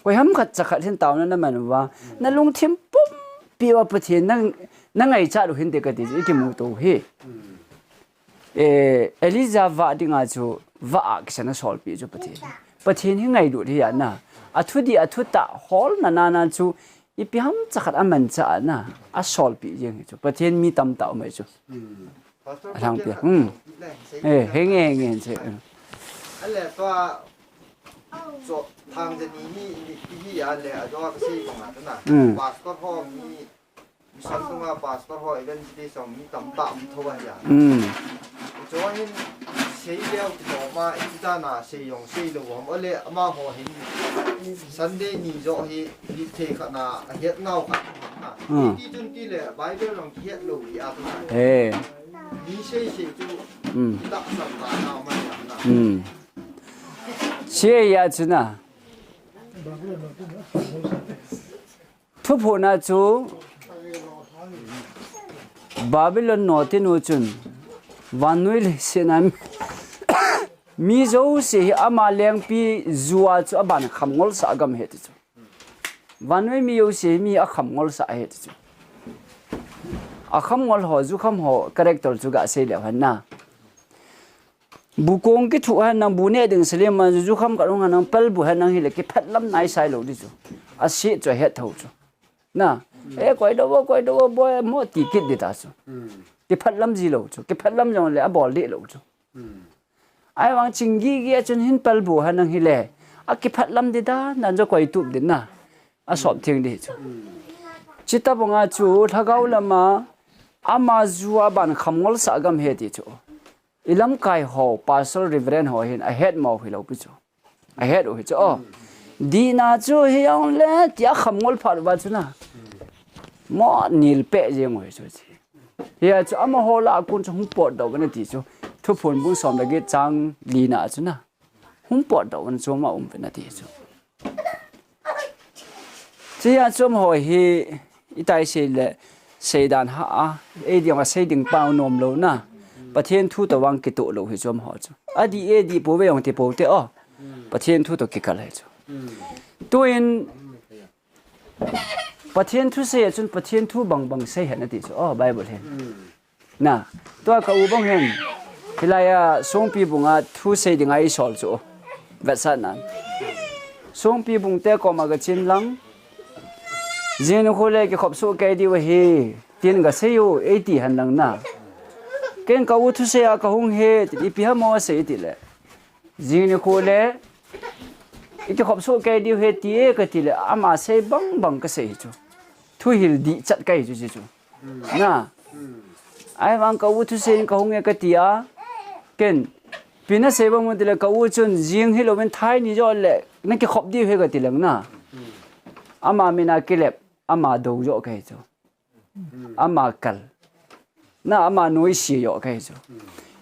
Koi ham khat cha khat hin taona na man uva. Na lungthim pumpi uva Pathen na, na ngaichat u hin te ka ti chu i kimuto hi. Eh, Elijah vah dinga chu vah a kisan a solpeh chu Pathen. Pathen hi ngailut hi a na. A thudih a thutah holna nana chu ipi ham cha khat a manchah a na. A solpeh jeng hi chu. Pathen mi tamtah um ahi chu. Hmm. Pastor, a lhang pia. Hmm. Eh, henge, henge, henge. Ale, tua, cho, thang jani hi, hi, hi, ale, a jo ka sei ko ma ta na. Hmm. Pastor ho mi Mission sunga pastor ho, evangelist ho mi tamtah um tho ahi a. Hmm. Chuin sei leu ti lou ma, iti dan a sei jong sei lou ham. Ole amaho hin Sunday ni joh hi, hi thei khat na, ahet nau khat na. Hmm. Iti chun ti le, Bible jong kihet lou hi a tu. He. Mi sei sei chu, hmm, kitah sam ta nau ma ya na. Hmm. Sei ya chu na. Thuphon a chu Babylon notinu chun vannoi leiset a mi jouse hi ama lengpi ju a chu aban kham ngolsah gam ahi ti chu. Vannoi mi jouse hi mi akham ngolsah ahi ti chu. Akham ngol ho, jukham ho character chu ga sei leu hen na. Bu kong kithuh hen nang, bu neh ding selim ma, jukham khat hung hen nang, pelbu hen nang hile kiphet lam naisai lou di chu. Aset chu ahet tho chu. Na, e, koi do bo, koi do bo, boi mo ti kit di ta chu. Hmm. Kiphet lam ji lou chu. Kiphet lam jong le abol di lou chu. Hmm. Ahivang ching gigi a chun hin pelbu hen nang hile. Akiphet lam di da, nan jo koi tup di na. Asop theng di chu. Hmm. Chita banga chu, lhagao lama, ama ju aban kham ngolsah gam ahi ti chu. I lamkai ho, pastor, reverend ho hin ahet mo hilou pi chu. Ahet u hi chu. O. Dihna chu hi jong le tia kham ngol phat uva chu na. Mo nil peh jeng u hi chu chi. Hia chu amaho lah a kon chu hung potdoh u na ti chu. Thuphon bung som le get chang li na chu na. Hung potdoh un, chom a um uvin ati chu. Chuti a chom ho hi, itai sei le, seidan ha a, ei ding a sei ding pa nom lou na. Pathen thu toh vang kitoh lou hi chom ho chu. Adih e, dih pouve jong ti pou te o. Pathen thu toh kikal hi chu. Tuin, Pathen thu sei a chun Pathen thu bangbang sei hen ati chu. O, Bible hin. Na, tua ka u bang hin. Hilai a Songpi bung a thu sei ding a eisol chu. Vetsahnan. Songpi bung te koma ka chen lang. Jing nikho le kikhop soh kei diu ahi. Tin ka sei u, eiti hen lang na. Ken ka u thusei a ka hung hi, tin ipi ham o sei ti le. Jing nikho le, i kikhop soh kei diu ahi ti e ka ti le, ama sei bangbang ka sei chu. Thuhil dih chat ka hi chu, chu, chu. Na. Ahivang ka u thusei in ka hung e ka ti a. Ken, ipi na sei bang mo ti le ka u chun jing hilou in thai ni jo le, na kikhop diu ahi ka ti lang na. Ama min a kilep, ama dou jo ka hi chu. Ama kal. Na ama noise jo ka hi chu.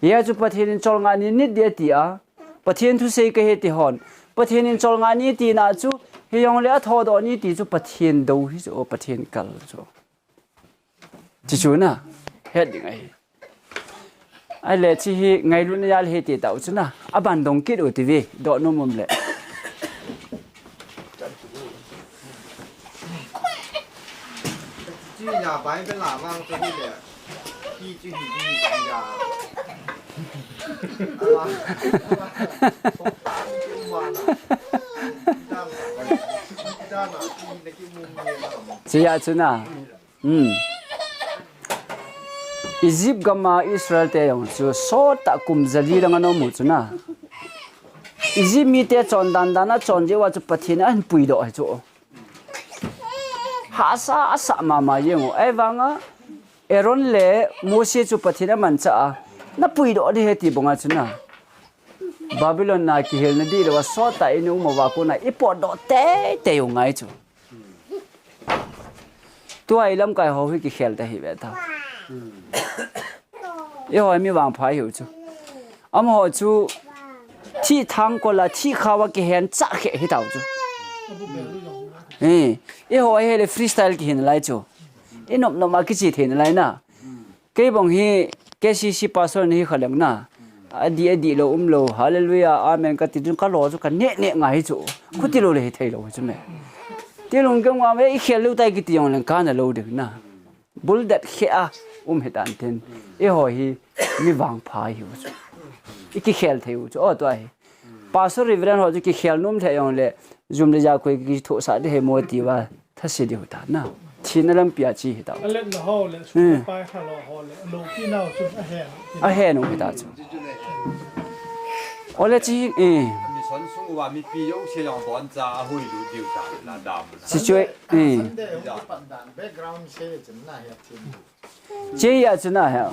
Hia chu Pathen in cholngah ni nit ding ati a. Pathen thusei ka hi ti hon. Pathen in cholngah ni tina chu. Hijong le a thodoh ni ti chu Pathen dou hi chu. O Pathen kal chu. Chuchu na. Het ding ahi. Ahile, hiche hi ngailutna jal ahi ti tau chu na. Aban dong kit u ti ve, doh nom um le. Hiche hi Bible a vang chu hi le. Hi chu hi hi ya. Hiche a chu na. Hmm. Egypt gam a Israel te jong chu sot tah kum jali lang ana um u chu na. Egypt mite chondan dan a chon jeh uva chu Pathen in ahin puidoh ahi chu. Hahsa asah mama jeng u. Ahivang a Aaron le Mose chu Pathen in amanchah a. Na puidoh ding ahi ti banga chu na. Babylon na kihelna dihlou a sot tah in i um uva kona i potdoh teitei u ngai chu. Tua i lamkai ho hi kikhel ta hi ve ta. Eiho hi mi vangpha i hiu chu. Amaho chu thih thangkol a, thih khao a kihen chah khe hi tau chu. Eh, eiho hi le freestyle kihin lai chu. I nop nop a kiche thei nalai na. Kei bang hi K C C pastor nahi kha leng na. Adih, adih lou, um lou. Hallelujah, amen kati chun ka lo chu ka neh neh ngai chu. Khuti lou le hithei lou chu me. Ti lung kei ngam ve, i khel lou tai kiti jong leng kana lou ding na. Bul det khe a um hi tan tin. Eiho hi mi vangpha i hiu chu. I kikhel thei u chu. O tua hi. Pastor Reverend ho chu kikhel nom lheh jong le, jum le ja koi kithohsah ding ahi mo ti uva, thase diu ta na. Thina lampi a che hi ta. A letna ho le, hmm, pai kha lo ho le, lo pi nau chu a hen. A hen u hi ta chu. O le chi, eh. Mission sung uva mipi jouse jong don cha a hui lu diu ta na dam. Chi chu, eh. Sunday hung kipan dan background se chin na he chin. Che ya chu na he.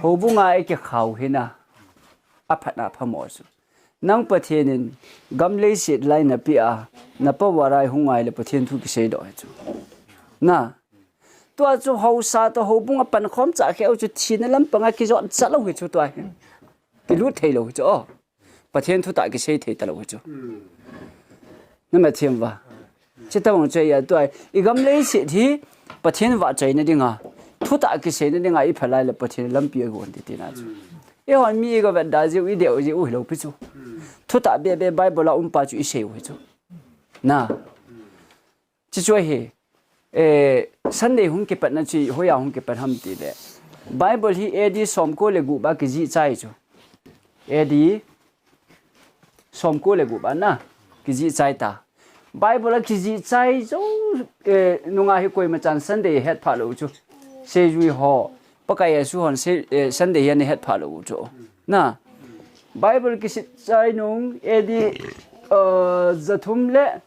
Houbung a i kikhau hi na. A phat na phamo chu. Nang Pathen in gam leiset lai na pe a, na power a i hung ngai le Pathen thu kisei doh hi chu. Na. Tua chu haosa toh houbung a pankhom chah khe u chu thina lampang a kijot cha lou hi chu tua hi. Kilut thei lou hi chu. O. Pathen thutah kisei thei ta lou hi chu. Na me thim va. Che ta bang chu ya tua. I gam leiset hi Pathen vahchoina dinga. Thutah kiseina dinga i phalai le Pathen lampi a gon ti tina chu. Eihon mi i ga vet da jiu, i deu jiu hi lou pi chu. Thutah be be Bible a um pa chu i sei u hi chu. Na. Chi chu ahi, eh, Sunday hung kipat na chi, hoiya hung kipat ham ti le. Bible hi A D somko le gup a kijih chai chu. A D somko le gup a na, kijih chai ta. Bible a kijih chai chu, eh, nunga hi koima chan Sunday het pha lou chu. Seijui ho, Pakai Jesu hon se, eh, Sunday hi ana het pha lou chu. Na, Bible kijih chai nung A D, eh, jathum le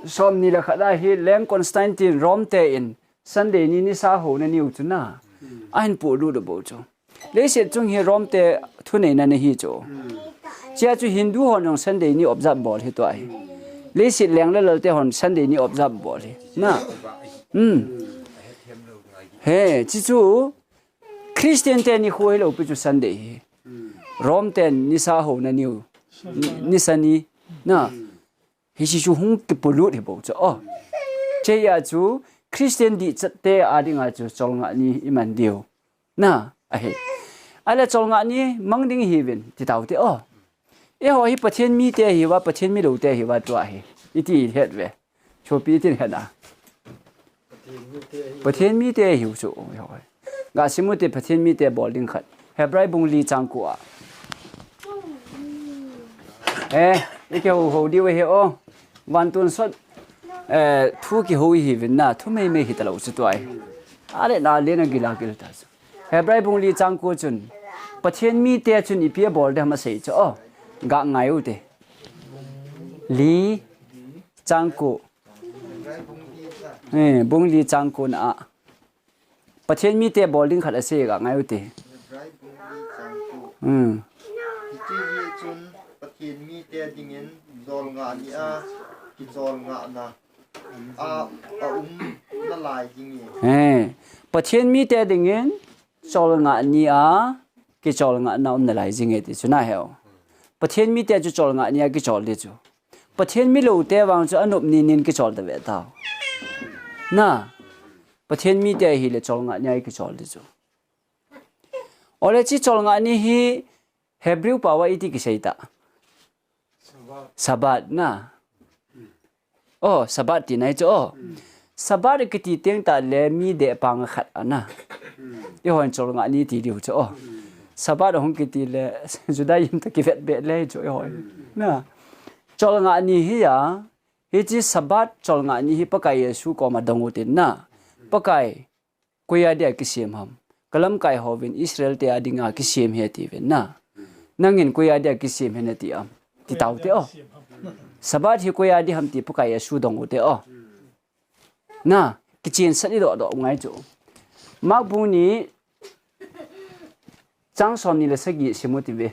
Somni le khat a hi Leng Constantine Rome te in Sunday ni nisa houna niu chu na. Ahin polut u bou chu. Leiset chung hi Rome te thuneina na hi chu. Chia chu Hindu hon jong Sunday ni observe bol hi tua hi. Leiset leng le lal te hon Sunday ni observe bol hi. Na. Hmm. He, chi chu Christian te nikho hi lou pi chu Sunday hi. Rome ten nisa houna niu. Ni, nisa ni. Na. Hiche chu hung kipolut hi bou chu. Oh. Hiche a chu Christian dihchat te a dinga chu cholngah ni iman diu. Na, ahi. Ahile cholngah ni mang ding hiuvin, ti taute, oh. Eiho hi Pathen mite hiuva, Pathen milou te hiuva tua hi. Iti het ve. Chopi itin het a. Pathen mite hiu chu, eiho hi. Ga sim ute Pathen mite bol ding khat. Hebrai bung li chang ko a. Eh, ikihou hou diu ahi, oh. Vantil sot, eh, thu kihou ihiuvin na, thu meimei hitalou chu tua hi. Ale na le na gila gil ta chu. Hebrai bung li chang ko chun, Pathen mite chun ipi abol dem asei chu, oh, ga ngai ute. Li chang ko. Eh, bung li chang ko na a. Pathen mite bol ding khat asei ga ngai ute. Hmm. Hiche hi chun Pathen mite dingin cholngah ni a kicholngahna a, a um nalai ding e. Eh, Pathen mite dingin cholngah ni a kicholngahna um nalai ding e ti chu na heu. Pathen mite chu cholngah ni a kichol di chu. Pathen milou te vang chu anop ni nin kichol ta ve tau. Na, Pathen mite ahile cholngah ni a kichol di chu. Ole hiche cholngah ni hi Hebrew pao a iti kisei ta. Sabbath na. Oh, Sabbath ti nai chu, oh. Sabbath kiti teng tah le mi deh pang khat ana. Eihon cholngah ni ti diu chu, oh. Sabbath hung kiti le Judaism toh kivet be le chu eihon. Na. Cholngah ni hi a, hiche Sabbath cholngah ni hi Pakai Jesu koma dong utin na. Pakai, koi a dia kisem ham? Ka lamkai hovin Israel te a dinga kisem ahi atiuvin na. Nangin koi a dia kisem ahi nati am? Ti taute, oh. Sabbath hi koi a di ham ti Pakai Jesu dong ute, oh. Na, kichen sat idoh doh ngai chu. Mark bung ni chang som ni le sagi sim u ti ve.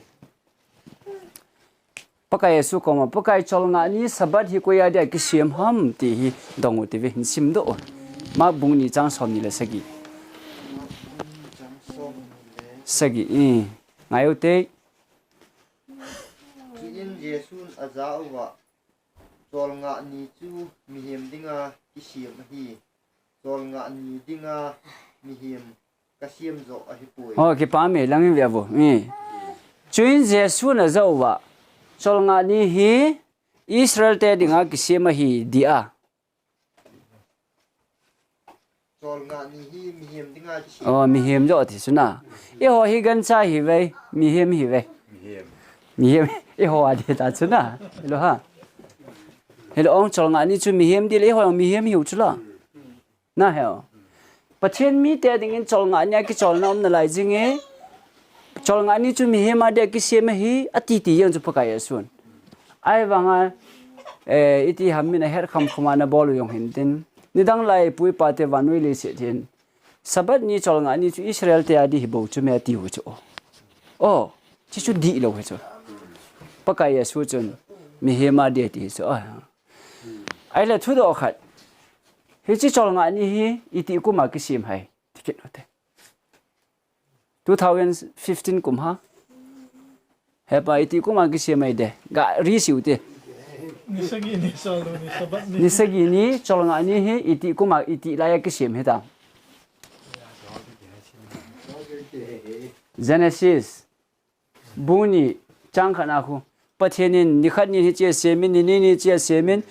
Pakai Jesu koma, Pakai cholngah ni Sabbath hi koi a dia kisem ham ti hi dong u ti ve hin sim doh. Mark bung ni chang som ni le sagi. Sagi, i, ngai ute. Chuin Jesun ajah uva, cholngah ni chu mihem dinga kisem ahi. Cholngah ni dinga mihem kasem joh ahipoi. Oh, kipa me lang in ve vo. Mi. Chuin Jesun ajah uva, cholngah ni hi Israel te dinga kisem ahi dia. Cholngah ni hi mihem dinga kisem. Oh, mihem joh ti chu na. Eiho hi gancha hiuve, mihem hiuve. Mihem. Mihem, eiho a di ta chu na. Hello ha. Hello, ong cholngah ni chu mihem di le, eiho mihem hiu chu la. Na hel. Pathen mite dingin cholngah ni a kicholna um nalai jing e. Cholngah ni chu mihem a dia kisem ahi, ati ti jeng chu Pakai Jesun. Ahivanga, eh, iti ham min ahet kham kham a nabol u jong hintin. Nidang lai pu ipa te vannoi leiset hin. Sabbath ni cholngah ni chu Israel te a di hi bou chu me ati u chu. Oh, chi chu dihlou hi chu. Pakai Jesu chun mihem a di ati hi chu. Oh. Ahile thudoh khat. Hiche cholngah ni hi itih kum a kisem ham? Ti kit u te. Two thousand fifteen kum ha. Hepa itih kum a kisem ham de. Ga ri siu te. Ni sagi ni, Sabbath ni. Ni sagi ni, cholngah ni hi itih kum a itih lai a kisem ham? Genesis. Bung ni chang khat na khu. Pathen in nikhat ni hiche asem in, ni ni ni hiche asem in,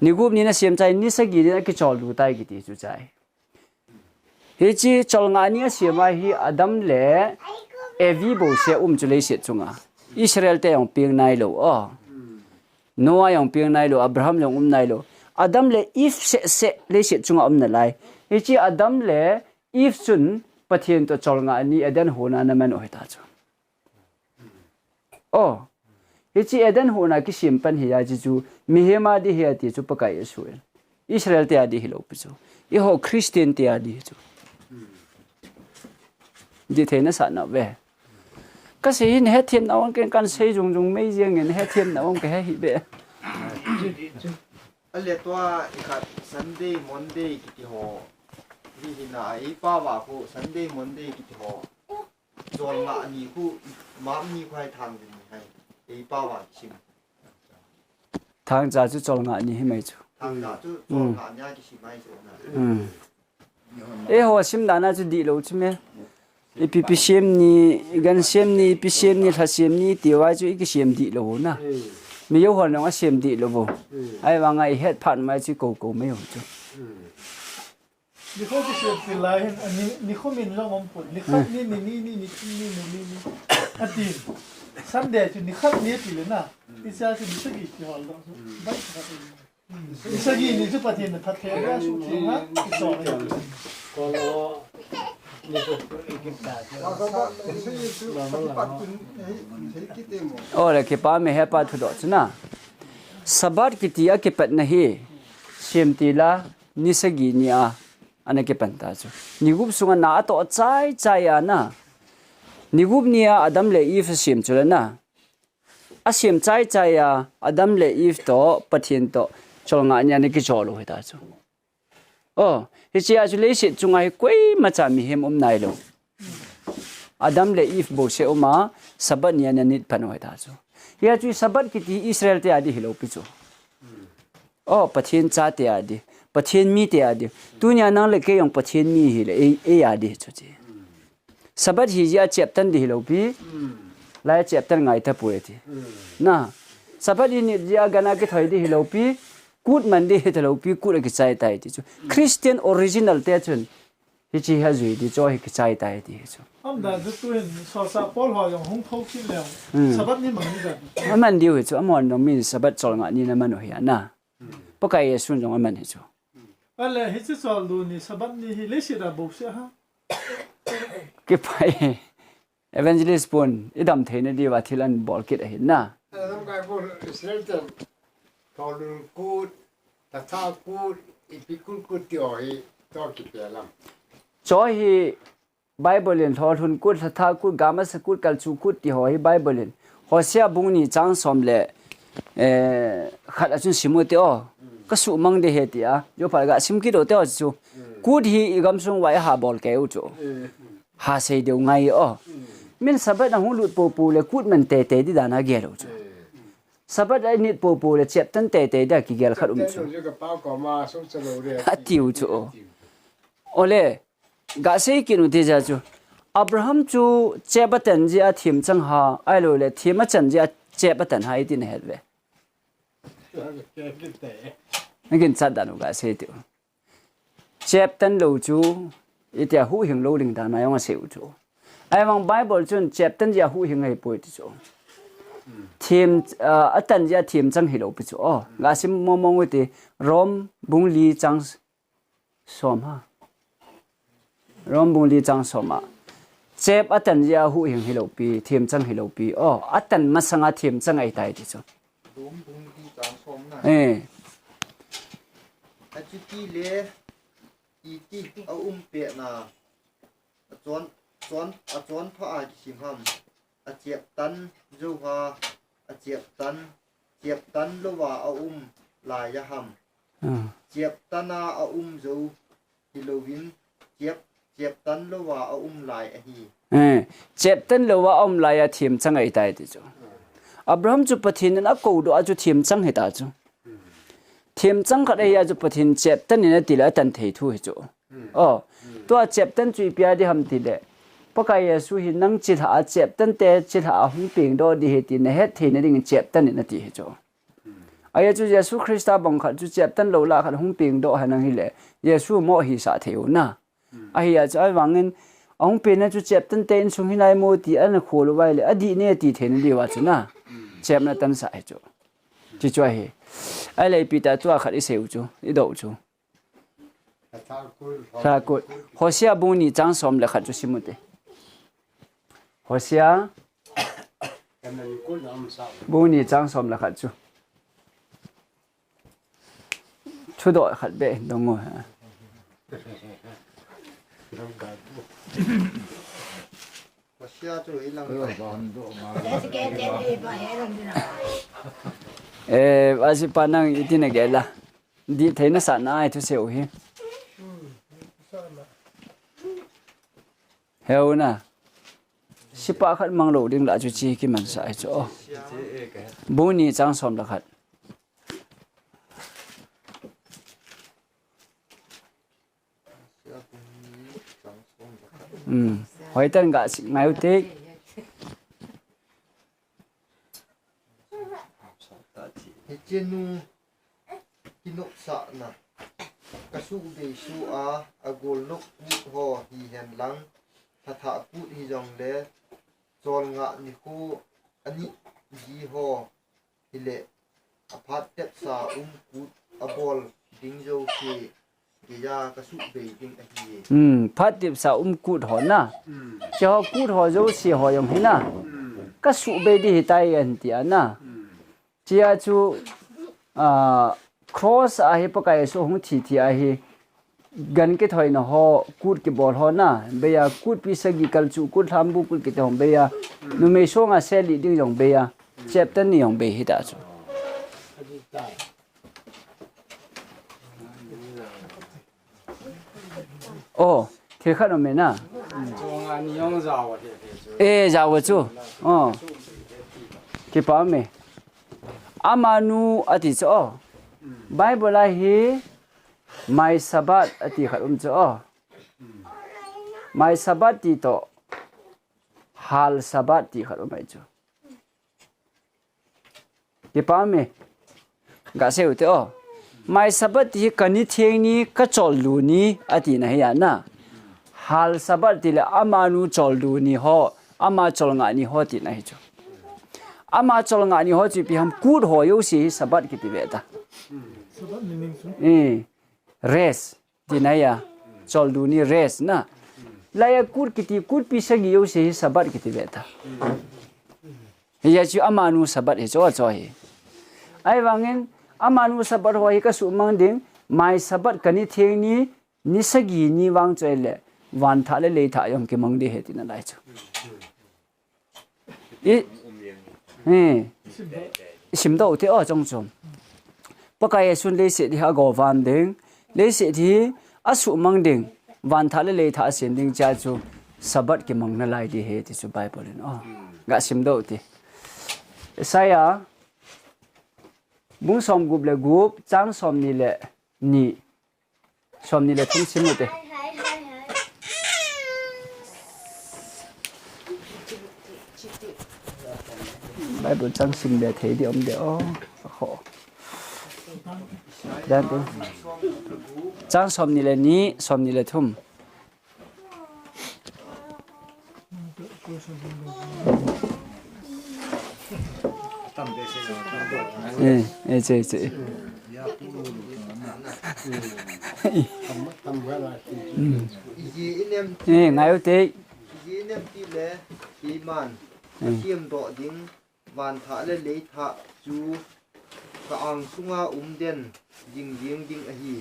ni gup ni na sem chai, ni sagi ni na kichol du tai kiti chu chai. Hiche cholngah ni asem a hi Adam le Evi bou seh um chu leiset chunga. Israel te jong peng nailou, oh. Noah jong peng nailou, Abraham jong um nailou. Adam le Eve seh seh leiset chunga um nalai. Hiche Adam le Eve chun Pathen toh cholngah ni Eden hon a ana man u hita chu. Oh, hiche Eden hon a kisem pan hi a chi chu, mihem a di hi ati chu Pakai Jesu in. Israel te a di hilou pi chu. Eiho Christian te a di hi chu. Di thei na sa na ve. Ka sei hin hethem na ong ken kan sei jung jung mei jeng in hethem na ong ka he hi be. Ale tua ikhat Sunday, Monday kiti ho. Hi hi na ipa va khu Sunday, Monday kiti ho. Cholngah ni khu, Mark ni khu hai thang din ni hai. Thangcha chu cholngah ni hi mai chu. Thangcha chu cholngah ni a kisim mai chu na. Eiho sim dan a chu dihlou chu me. Ipi pi sem ni, gan sem ni, ipi sem ni, lha sem ni, ti vai chu i kisem dihlou na. Mi yo hon jong a sem dihlou. Ahivanga i het phat mai chu kou kou mai u chu. Nikho kisem ti lai hin, a ni, nikho min jong um pon. Nikhat ni, ni, ni, ni, ni, ni, ni, ni, ni. Ati. Sunday chu nikhat ni ti le na. Icha chu ni sagi ti hol do. Bai khat. Ni sagi ni chu Pathen na that the ba su ti na. Iso. Ole kipa mi hepa thudoh chu na. Sabbath kiti a kipatna hi. Sem ti la. Ni sagi ni a, ana kipan ta chu. Ni gup sunga na atoh chai chai a na. Ni gup ni a Adam le Eve asem chu le na. Asem chai chai a, Adam le Eve toh, Pathen toh, cholngah ni a ana kichol u hi ta chu. Oh, hiche a chu leiset chunga hi koima cha mihem um nailou. Adam le Eve bouseh um a, Sabbath ni a ana nit pan u hi ta chu. Hia chu Sabbath kiti Israel te a di hilou pi chu. Oh, Pathen chate a di. Pathen mite a di. Tunia nang le kei jong Pathen mi hile, ei, ei a di chu ti. Sabbath hi jeh a cheptan di hilou pi. Lai cheptan ngai tapoi ti. Na. Sabbath hi nit jeh a gan a kithoi di hilou pi. Kut man di hitalou pi, kut a kichai tai ti chu. Christian original te chun. Hiche hi ajui di chu hi kichai tai ti hi chu. Am dan chu tuhin solchah Paul ho jong hung thou kit leu. Sabbath ni mang ni dan. Aman diu hi chu, amahon jong min Sabbath cholngah ni na man u hi a na. Pakai Jesu jong aman hi chu. Ale hiche chol du ni Sabbath ni hi leiset a bouseh ha. Kipai. Evangelist pun, i dam theina diuva thil an bol kit ahi na. Lamkai bol Israel ten, tholhun kut, lhatha kut, ipi kut kut ti ho hi, to kipe lam. Chu hi Bible in tholhun kut, lhatha kut, gamasa kut, kalchu kut ti ho hi Bible in. Hosea bung ni chang som le, eh, khat a chun sim u te o. Ka suhmang de he ti a. Jopha ga sim kit u te o chu. Kut hi i gamsung uva i ha bol kei u chu. Ha sei deu ngai o. Min Sabbath a hung lut popo le kut man teitei di dan a gel u chu. Sabbath a i nit popo le cheptan teitei di a kigel khat um chu. Atiu chu o. Ole, ga sei kit u ti ja chu. Abraham chu chep atan jeh a themchang ha, ahilou le them achan jeh a chep atan ha i ti na het ve. Na ginchat dan u ga sei tiu. Cheptan lou chu, itia huhhing lou ding dan a jong asei u chu. Ahivang Bible chun cheptan jeh a huhhing ahipoi ti chu. Them, ah, atan jeh a themchang hilou pi chu. Oh, ga sim mong mong u ti Rom bung li chang som ha. Rom bung li chang som a. Chep atan jeh a huhhing hilou pi, themchang hilou pi. Oh, atan masanga themchang ahitai ti chu. Rom bung li chang som na. Eh. Achuti le iti a um pet na. Achon, chon, achonpha a kisim ham. Acheptan jou ha. Acheptan, cheptan louva a um lai a ham. Ah. Cheptan a a um jou hilouvin, chep, cheptan louva a um lai ahi. Eh, cheptan louva a um lai a themchang ahitai ti chu. Abraham chu Pathen in akou doh a chu themchang hita chu. Themchang khat ahi a chu Pathen cheptan in ati le atan thei thu hi chu. Oh, tua cheptan chu ipi a di ham ti le. Pakai Jesu hi nang chilhah a cheptan te chilhah a hung peng doh di hi ti na het theina dingin cheptan in ati hi chu. Ahi a chu Jesu Christa bang khat chu cheptan lou lah khat hung peng doh ha nang hile, Jesu mo hisah thei u na. Ahi a chu ahivangin, ahung peng na chu cheptan te insung hi nai mo ti ana khol u vai le, adih ne ti theina diu a chu na. Chepna tansah hi chu. Chi chu ahi. Ahile ipi ta tua khat i sei u chu, i doh u chu. Lha kut. Hosea bung ni chang som le khat chu sim u te. Hosea bung ni chang som le khat chu. Thudoh khat beh hin dong u. Hosea chu i lang. Eh, asi pa nang iti na gel a. Dih theina sa na ai thusei u hi. Heu na. Sipa khat mang lou ding lah chu chi kiman sa ai chu. Oh. Bung ni chang som le khat. Hmm. Hoitah in ga si-, ngai u te. Hiche nu kinopsahna, kasuhbei suh a, agol nop kut ho hihen lang, thathah kut hijongle, cholngah nikho anit ji ho hileh, aphat tepsa um kut abol ding jouse geiya kasuhbei ding ahi. Hmm, phat tepsa um kut ho na. Hmm. Hiche ho kut ho jouse ho jong hi na. Hmm. Kasuhbei ding ahitai anti a na. Hmm. Hichea chu, ah, cross a hi Pakai Jesu hung thi thi a hi, gan kithoina ho, kut kibol ho na, bei a kutpi sagi kalchuh, kut lhambu, kut kiti jong bei a, numei songa seli ding jong bei a, chapter ni jong bei hita chu. Oh, thil khat um e na. Chunga ni jong jao a he he chu. Eh, jao a chu. Oh. Kipa um e. Amanu ati chu, oh. Bible a hi, my Sabbath ati khat um chu, oh. My Sabbath ti toh, hal Sabbath ti khat um ahi chu. Kipa um e. Ga sei u te, oh. My Sabbath ti hi kani theng ni, kacholdo ni, ati na hi a na. Hal Sabbath ti le amanu choldo ni ho, ama cholngah ni ho ti na hi chu. Ama cholngah ni ho chu ipi ham, kut ho jouse hi Sabbath kiti ve ta. Sabbath meaning chu? Eh, rest. Ti na hi a, choldo ni rest na. Lai a kut kiti, kutpi sagi jouse hi Sabbath kiti ve ta. Hijeh chun amanu Sabbath hi chu chu hi. Ahivangin, amanu Sabbath ho hi kasuhmang ding, my Sabbath kani theng ni, ni sagi ni vang chu ahile, van thah le lei thah jong kimang ding ahi ti na lai chu. I, eh, i simdoh u te, oh, chong chom. Pakai Jesun leiset hi agovan ding, leiset hi asuhmang ding, van thah le lei thah asem ding chea chu Sabbath kimang nalai ding ahi ti chu Bible in, oh. Ga simdoh u te. Isaiah, bung som gup le gup, chang som ni le ni. Som ni le thum sim u te. Bible chang sim le thei ding um de, oh. Ho. Dan te. Chang som ni le ni, som ni le thum. Eh, eh, che, che. Hmm. Eh, ngai u te. Iji inem ti le, keiman, eh, ka siam doh ding, van thah le lei thah chu ka ang sunga um den jing jing ding ahi,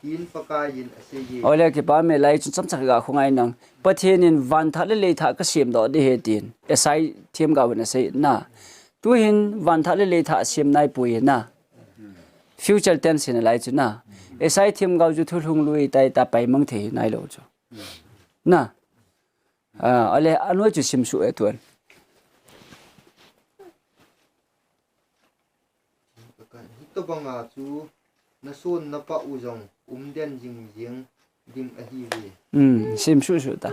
tin Pakai in asei e. Ole kipa me lai chu chomcha ga khongai nang. Pathen in van thah le lei thah ka siam doh ding ahi tin. Isaiah themgao in asei na. Tuhin van thah le lei thah siam nai poi na. Future tense in alai chu na. Isaiah themgao chu thulhung lui tai ta pai mang thei nai lou chu. Na. Ah, ale, anoi chu sim suh e tuan. Hitobanga chu nason napah u jong um den jing jing ding ahi ve. Hmm, sim suh suh ta.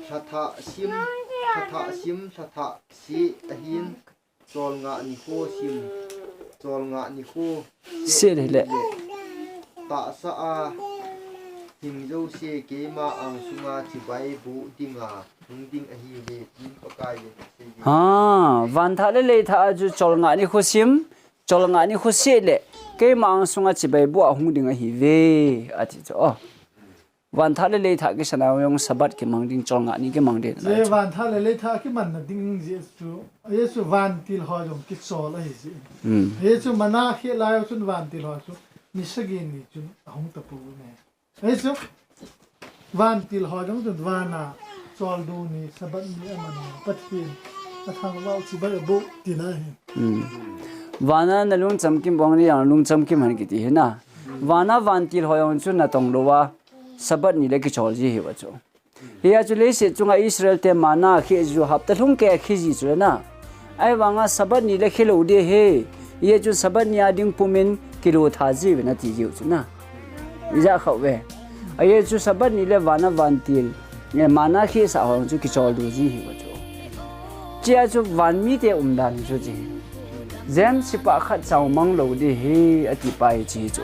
Lhathah sim, lhathah sim, lhathah si ahin. Cholngah nikho sim, cholngah nikho seh le. Tahsa a hing jouse keima ang sunga chibai boh dinga hung ding ahi ve, tin Pakai in asei e. Ha, van thah le lei thah a chu cholngah nikho sim, cholngah nikho seh le keima ang sunga chibai boh a hung ding ahi ve, ati chu. Oh. Van thah le lei thah kisan a jong Sabbath kimang ding, cholngah ni kimang ding. Che van thah le lei thah kimanna ding jeh chu, Jesu vantil ho jong kichol ahi jeh. Hmm. Jesu manna khel lai chun vantil ho chu ni sagi ni chun ahung tapou ne. Jesu vantil ho jong chun vana choldo ni Sabbath ni aman Pathen athangvah chibai aboh tina ahi. Hmm. Vana nalung chamkim bang ni jong lung chamkim hen kiti hi na. Vana vantil ho jong chu natong lou a Sabbath ni le kichol ji ahi uva chu. Hia chu leiset chunga Israel te manna khe jiu hapta lhung kei a khe ji chu na. Ahivanga Sabbath ni le khe lou ding ahi. Hia chu Sabbath ni a ding pumin kilo tha jiuvin ati jiu chu na. Ija khauve. Ahia chu Sabbath ni le vana vantil, eh, manna khesah ho chu kichol du ji ahiuve chu. Chia chu van mite umdan chu chi. James sipa khat chau mang lou ding ahi ati pai chi chu.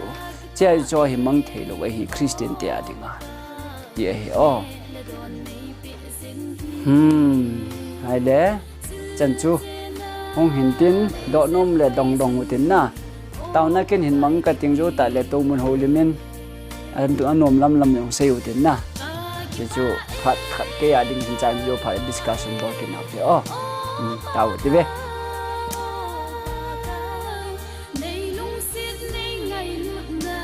Chia chu hi mang thei lou ahi Christian te a dinga. Ti ahi o. Hmm. Hai le. Chan chu. Hung hin tin, doh nom le dong dong u tin na. Taona kin hin mang ka ting jo ta le to mun ho limin. An tu anom lam lam jong sei u tin na. Ti chu phat khat kei a ding hin chan jo phat discussion bol kin nau te o. Hmm. Tau ti ve. Nei lungset nei ngailutna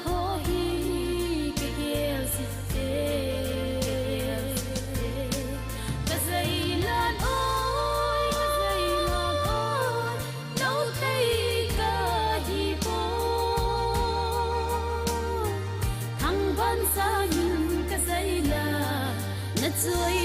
ho hi ka gel sih e. Ka zeilan oi, ka zeilan oi, lo thei ka hi poi. Thangvah sangin ka zeilan, na choi